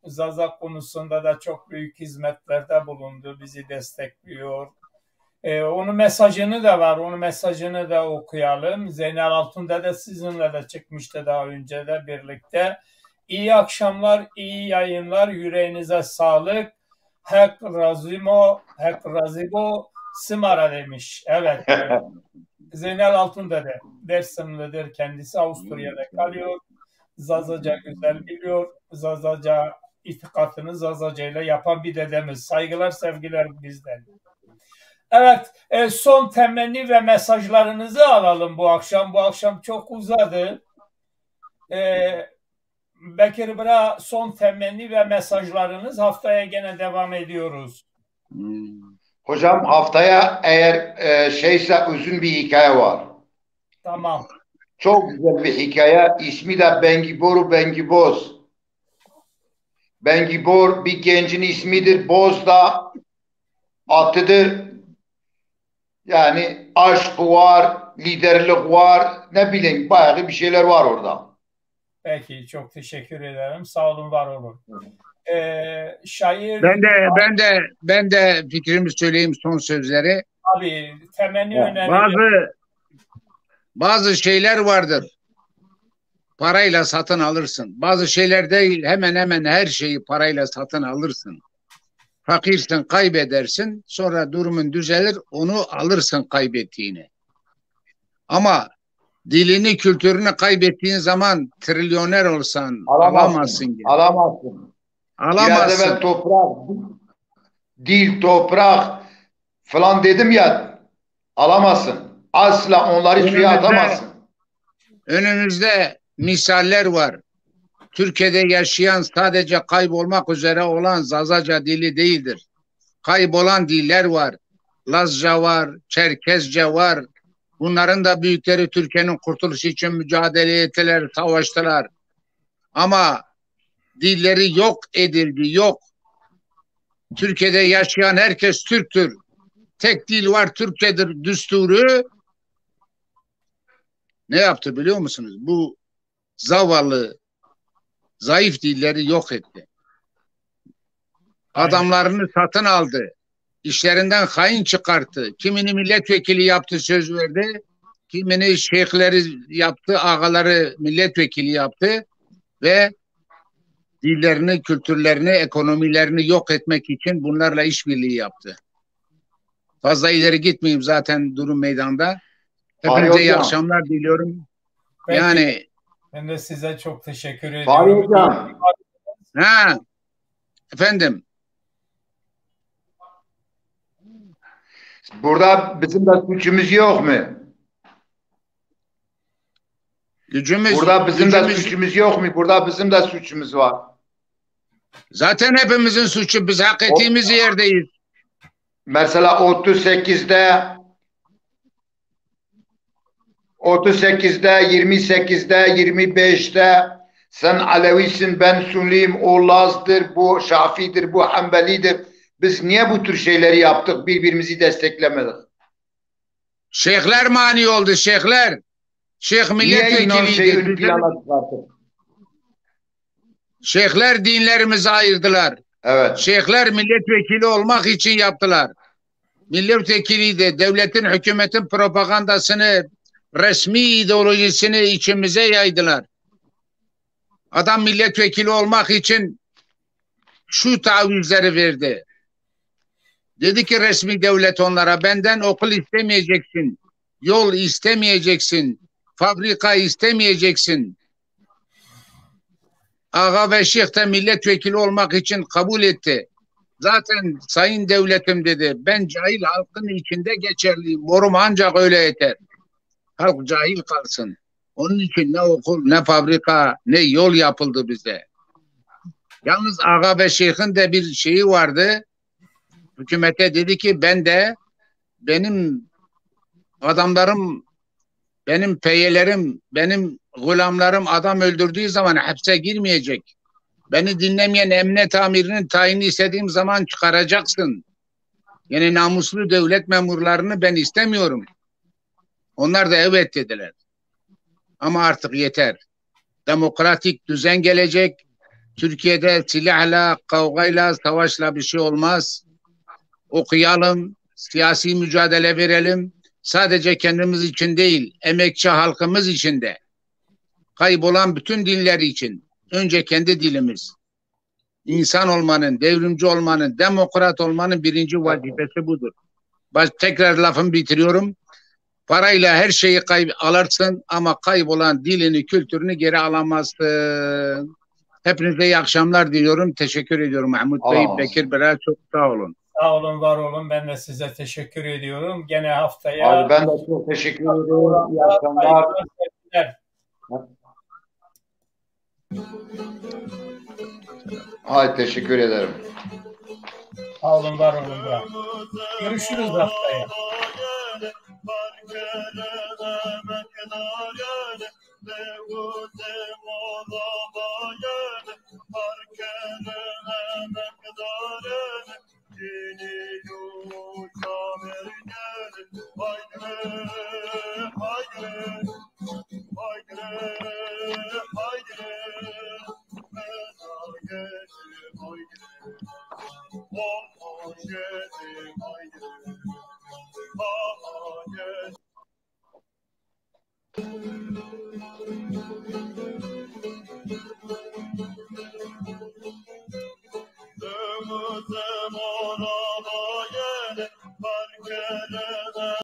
Zaza konusunda da çok büyük hizmetlerde bulundu, bizi destekliyor. E, onun mesajını da var, onun mesajını da okuyalım. Zeynel Altun dede sizinle de çıkmıştı daha önce de birlikte. İyi akşamlar, iyi yayınlar, yüreğinize sağlık. Hek razî mo, Hek razî bo, sima ra demiş. Evet. Zeynel Altun dede, Dersimlidir kendisi, Avusturya'da kalıyor. Zazaca güzel biliyor. Zazaca itikatını Zazacayla yapan bir dedemiz. Saygılar, sevgiler bizden. Evet, e, son temenni ve mesajlarınızı alalım bu akşam. Bu akşam çok uzadı. E, Bekir Bira, son temenni ve mesajlarınız, haftaya gene devam ediyoruz. Hocam, haftaya eğer e, şeyse uzun bir hikaye var. Tamam. Çok güzel bir hikaye. İsmi de Bengibor u Bengiboz. Bengibor bir gencin ismidir. Boz da atıdır. Yani aşk var, liderlik var, ne bileyim, bayağı bir şeyler var orada. Peki, çok teşekkür ederim. Sağ olun, var olun. Ee, şair Ben de ben de ben de fikrimi söyleyeyim, son sözleri. Abi, temenni önemli. Bazı bazı şeyler vardır. Parayla satın alırsın. Bazı şeyler değil, hemen hemen her şeyi parayla satın alırsın. Fakirsin, kaybedersin. Sonra durumun düzelir, onu alırsın kaybettiğini. Ama dilini, kültürünü kaybettiğin zaman trilyoner olsan alamazsın. Alamazsın. Alamazsın. Biraz evvel toprak, dil, toprak falan dedim ya, alamazsın. Asla onları suya atamazsın. Önümüzde misaller var. Türkiye'de yaşayan sadece kaybolmak üzere olan Zazaca dili değildir. Kaybolan diller var. Lazca var, Çerkezce var. Bunların da büyükleri Türkiye'nin kurtuluşu için mücadele ettiler, savaştılar. Ama dilleri yok edildi, yok. Türkiye'de yaşayan herkes Türktür. Tek dil var, Türkçedir düsturu. Ne yaptı biliyor musunuz? Bu zavallı, zayıf dilleri yok etti. Adamlarını satın aldı. İşlerinden hain çıkarttı. Kimini milletvekili yaptı, söz verdi. Kimini şeyhleri yaptı, ağaları milletvekili yaptı ve dillerini, kültürlerini, ekonomilerini yok etmek için bunlarla işbirliği yaptı. Fazla ileri gitmeyeyim, zaten durum meydanda. Hepinize iyi akşamlar diliyorum. Peki. Yani ben de size çok teşekkür ediyorum. Hocam. Ha, efendim. Burada bizim de suçumuz yok mu? Gücümüz, Burada bizim de gücümüz- suçumuz yok mu? Burada bizim de suçumuz var. Zaten hepimizin suçu. Biz hak ettiğimiz yerdeyiz. Mesela otuz sekizde, otuz sekizde, yirmi sekizde, yirmi beşte sen Alevisin, ben Sunliyim, o Lazdır, bu Şafidir, bu Hanbelidir. Biz niye bu tür şeyleri yaptık, birbirimizi desteklemedik? Şeyhler mani oldu, şeyhler. Şeyh milletvekiliydi. Şeyhler dinlerimizi ayırdılar. Evet. Şeyhler milletvekili olmak için yaptılar. Milletvekiliydi. Devletin, hükümetin propagandasını, resmi ideolojisini içimize yaydılar. Adam milletvekili olmak için şu taavvüzleri verdi. Dedi ki resmi devlet onlara, benden okul istemeyeceksin, yol istemeyeceksin, fabrika istemeyeceksin. Ağa ve Şeyh de milletvekili olmak için kabul etti. Zaten sayın devletim dedi, ben cahil halkın içinde geçerliyim. Morum ancak öyle yeter. Halk cahil kalsın. Onun için ne okul, ne fabrika, ne yol yapıldı bize. Yalnız Ağa ve Şeyh'in de bir şeyi vardı. Hükümete dedi ki ben de, benim adamlarım, benim peyelerim, benim gulamlarım adam öldürdüğü zaman hapse girmeyecek. Beni dinlemeyen emniyet amirinin tayinini istediğim zaman çıkaracaksın. Yani namuslu devlet memurlarını ben istemiyorum. Onlar da evet dediler. Ama artık yeter. Demokratik düzen gelecek. Türkiye'de silahla, kavgayla, savaşla bir şey olmaz. Okuyalım, siyasi mücadele verelim. Sadece kendimiz için değil, emekçi halkımız için de. Kaybolan bütün diller için. Önce kendi dilimiz. İnsan olmanın, devrimci olmanın, demokrat olmanın birinci vazifesi budur. Baş, tekrar lafımı bitiriyorum. Parayla her şeyi kayb alırsın ama kaybolan dilini, kültürünü geri alamazsın. Hepinize iyi akşamlar diliyorum. Teşekkür ediyorum Mahmut Bey, Bekir Bira, çok sağ olun. Sağ olun, var olun. Ben de size teşekkür ediyorum. Gene haftaya. Abi ben de çok teşekkür ediyorum. İyi akşamlar. Saygılar, sevgiler. Hay teşekkür ederim. Sağ olun, var olun. Görüşürüz haftaya.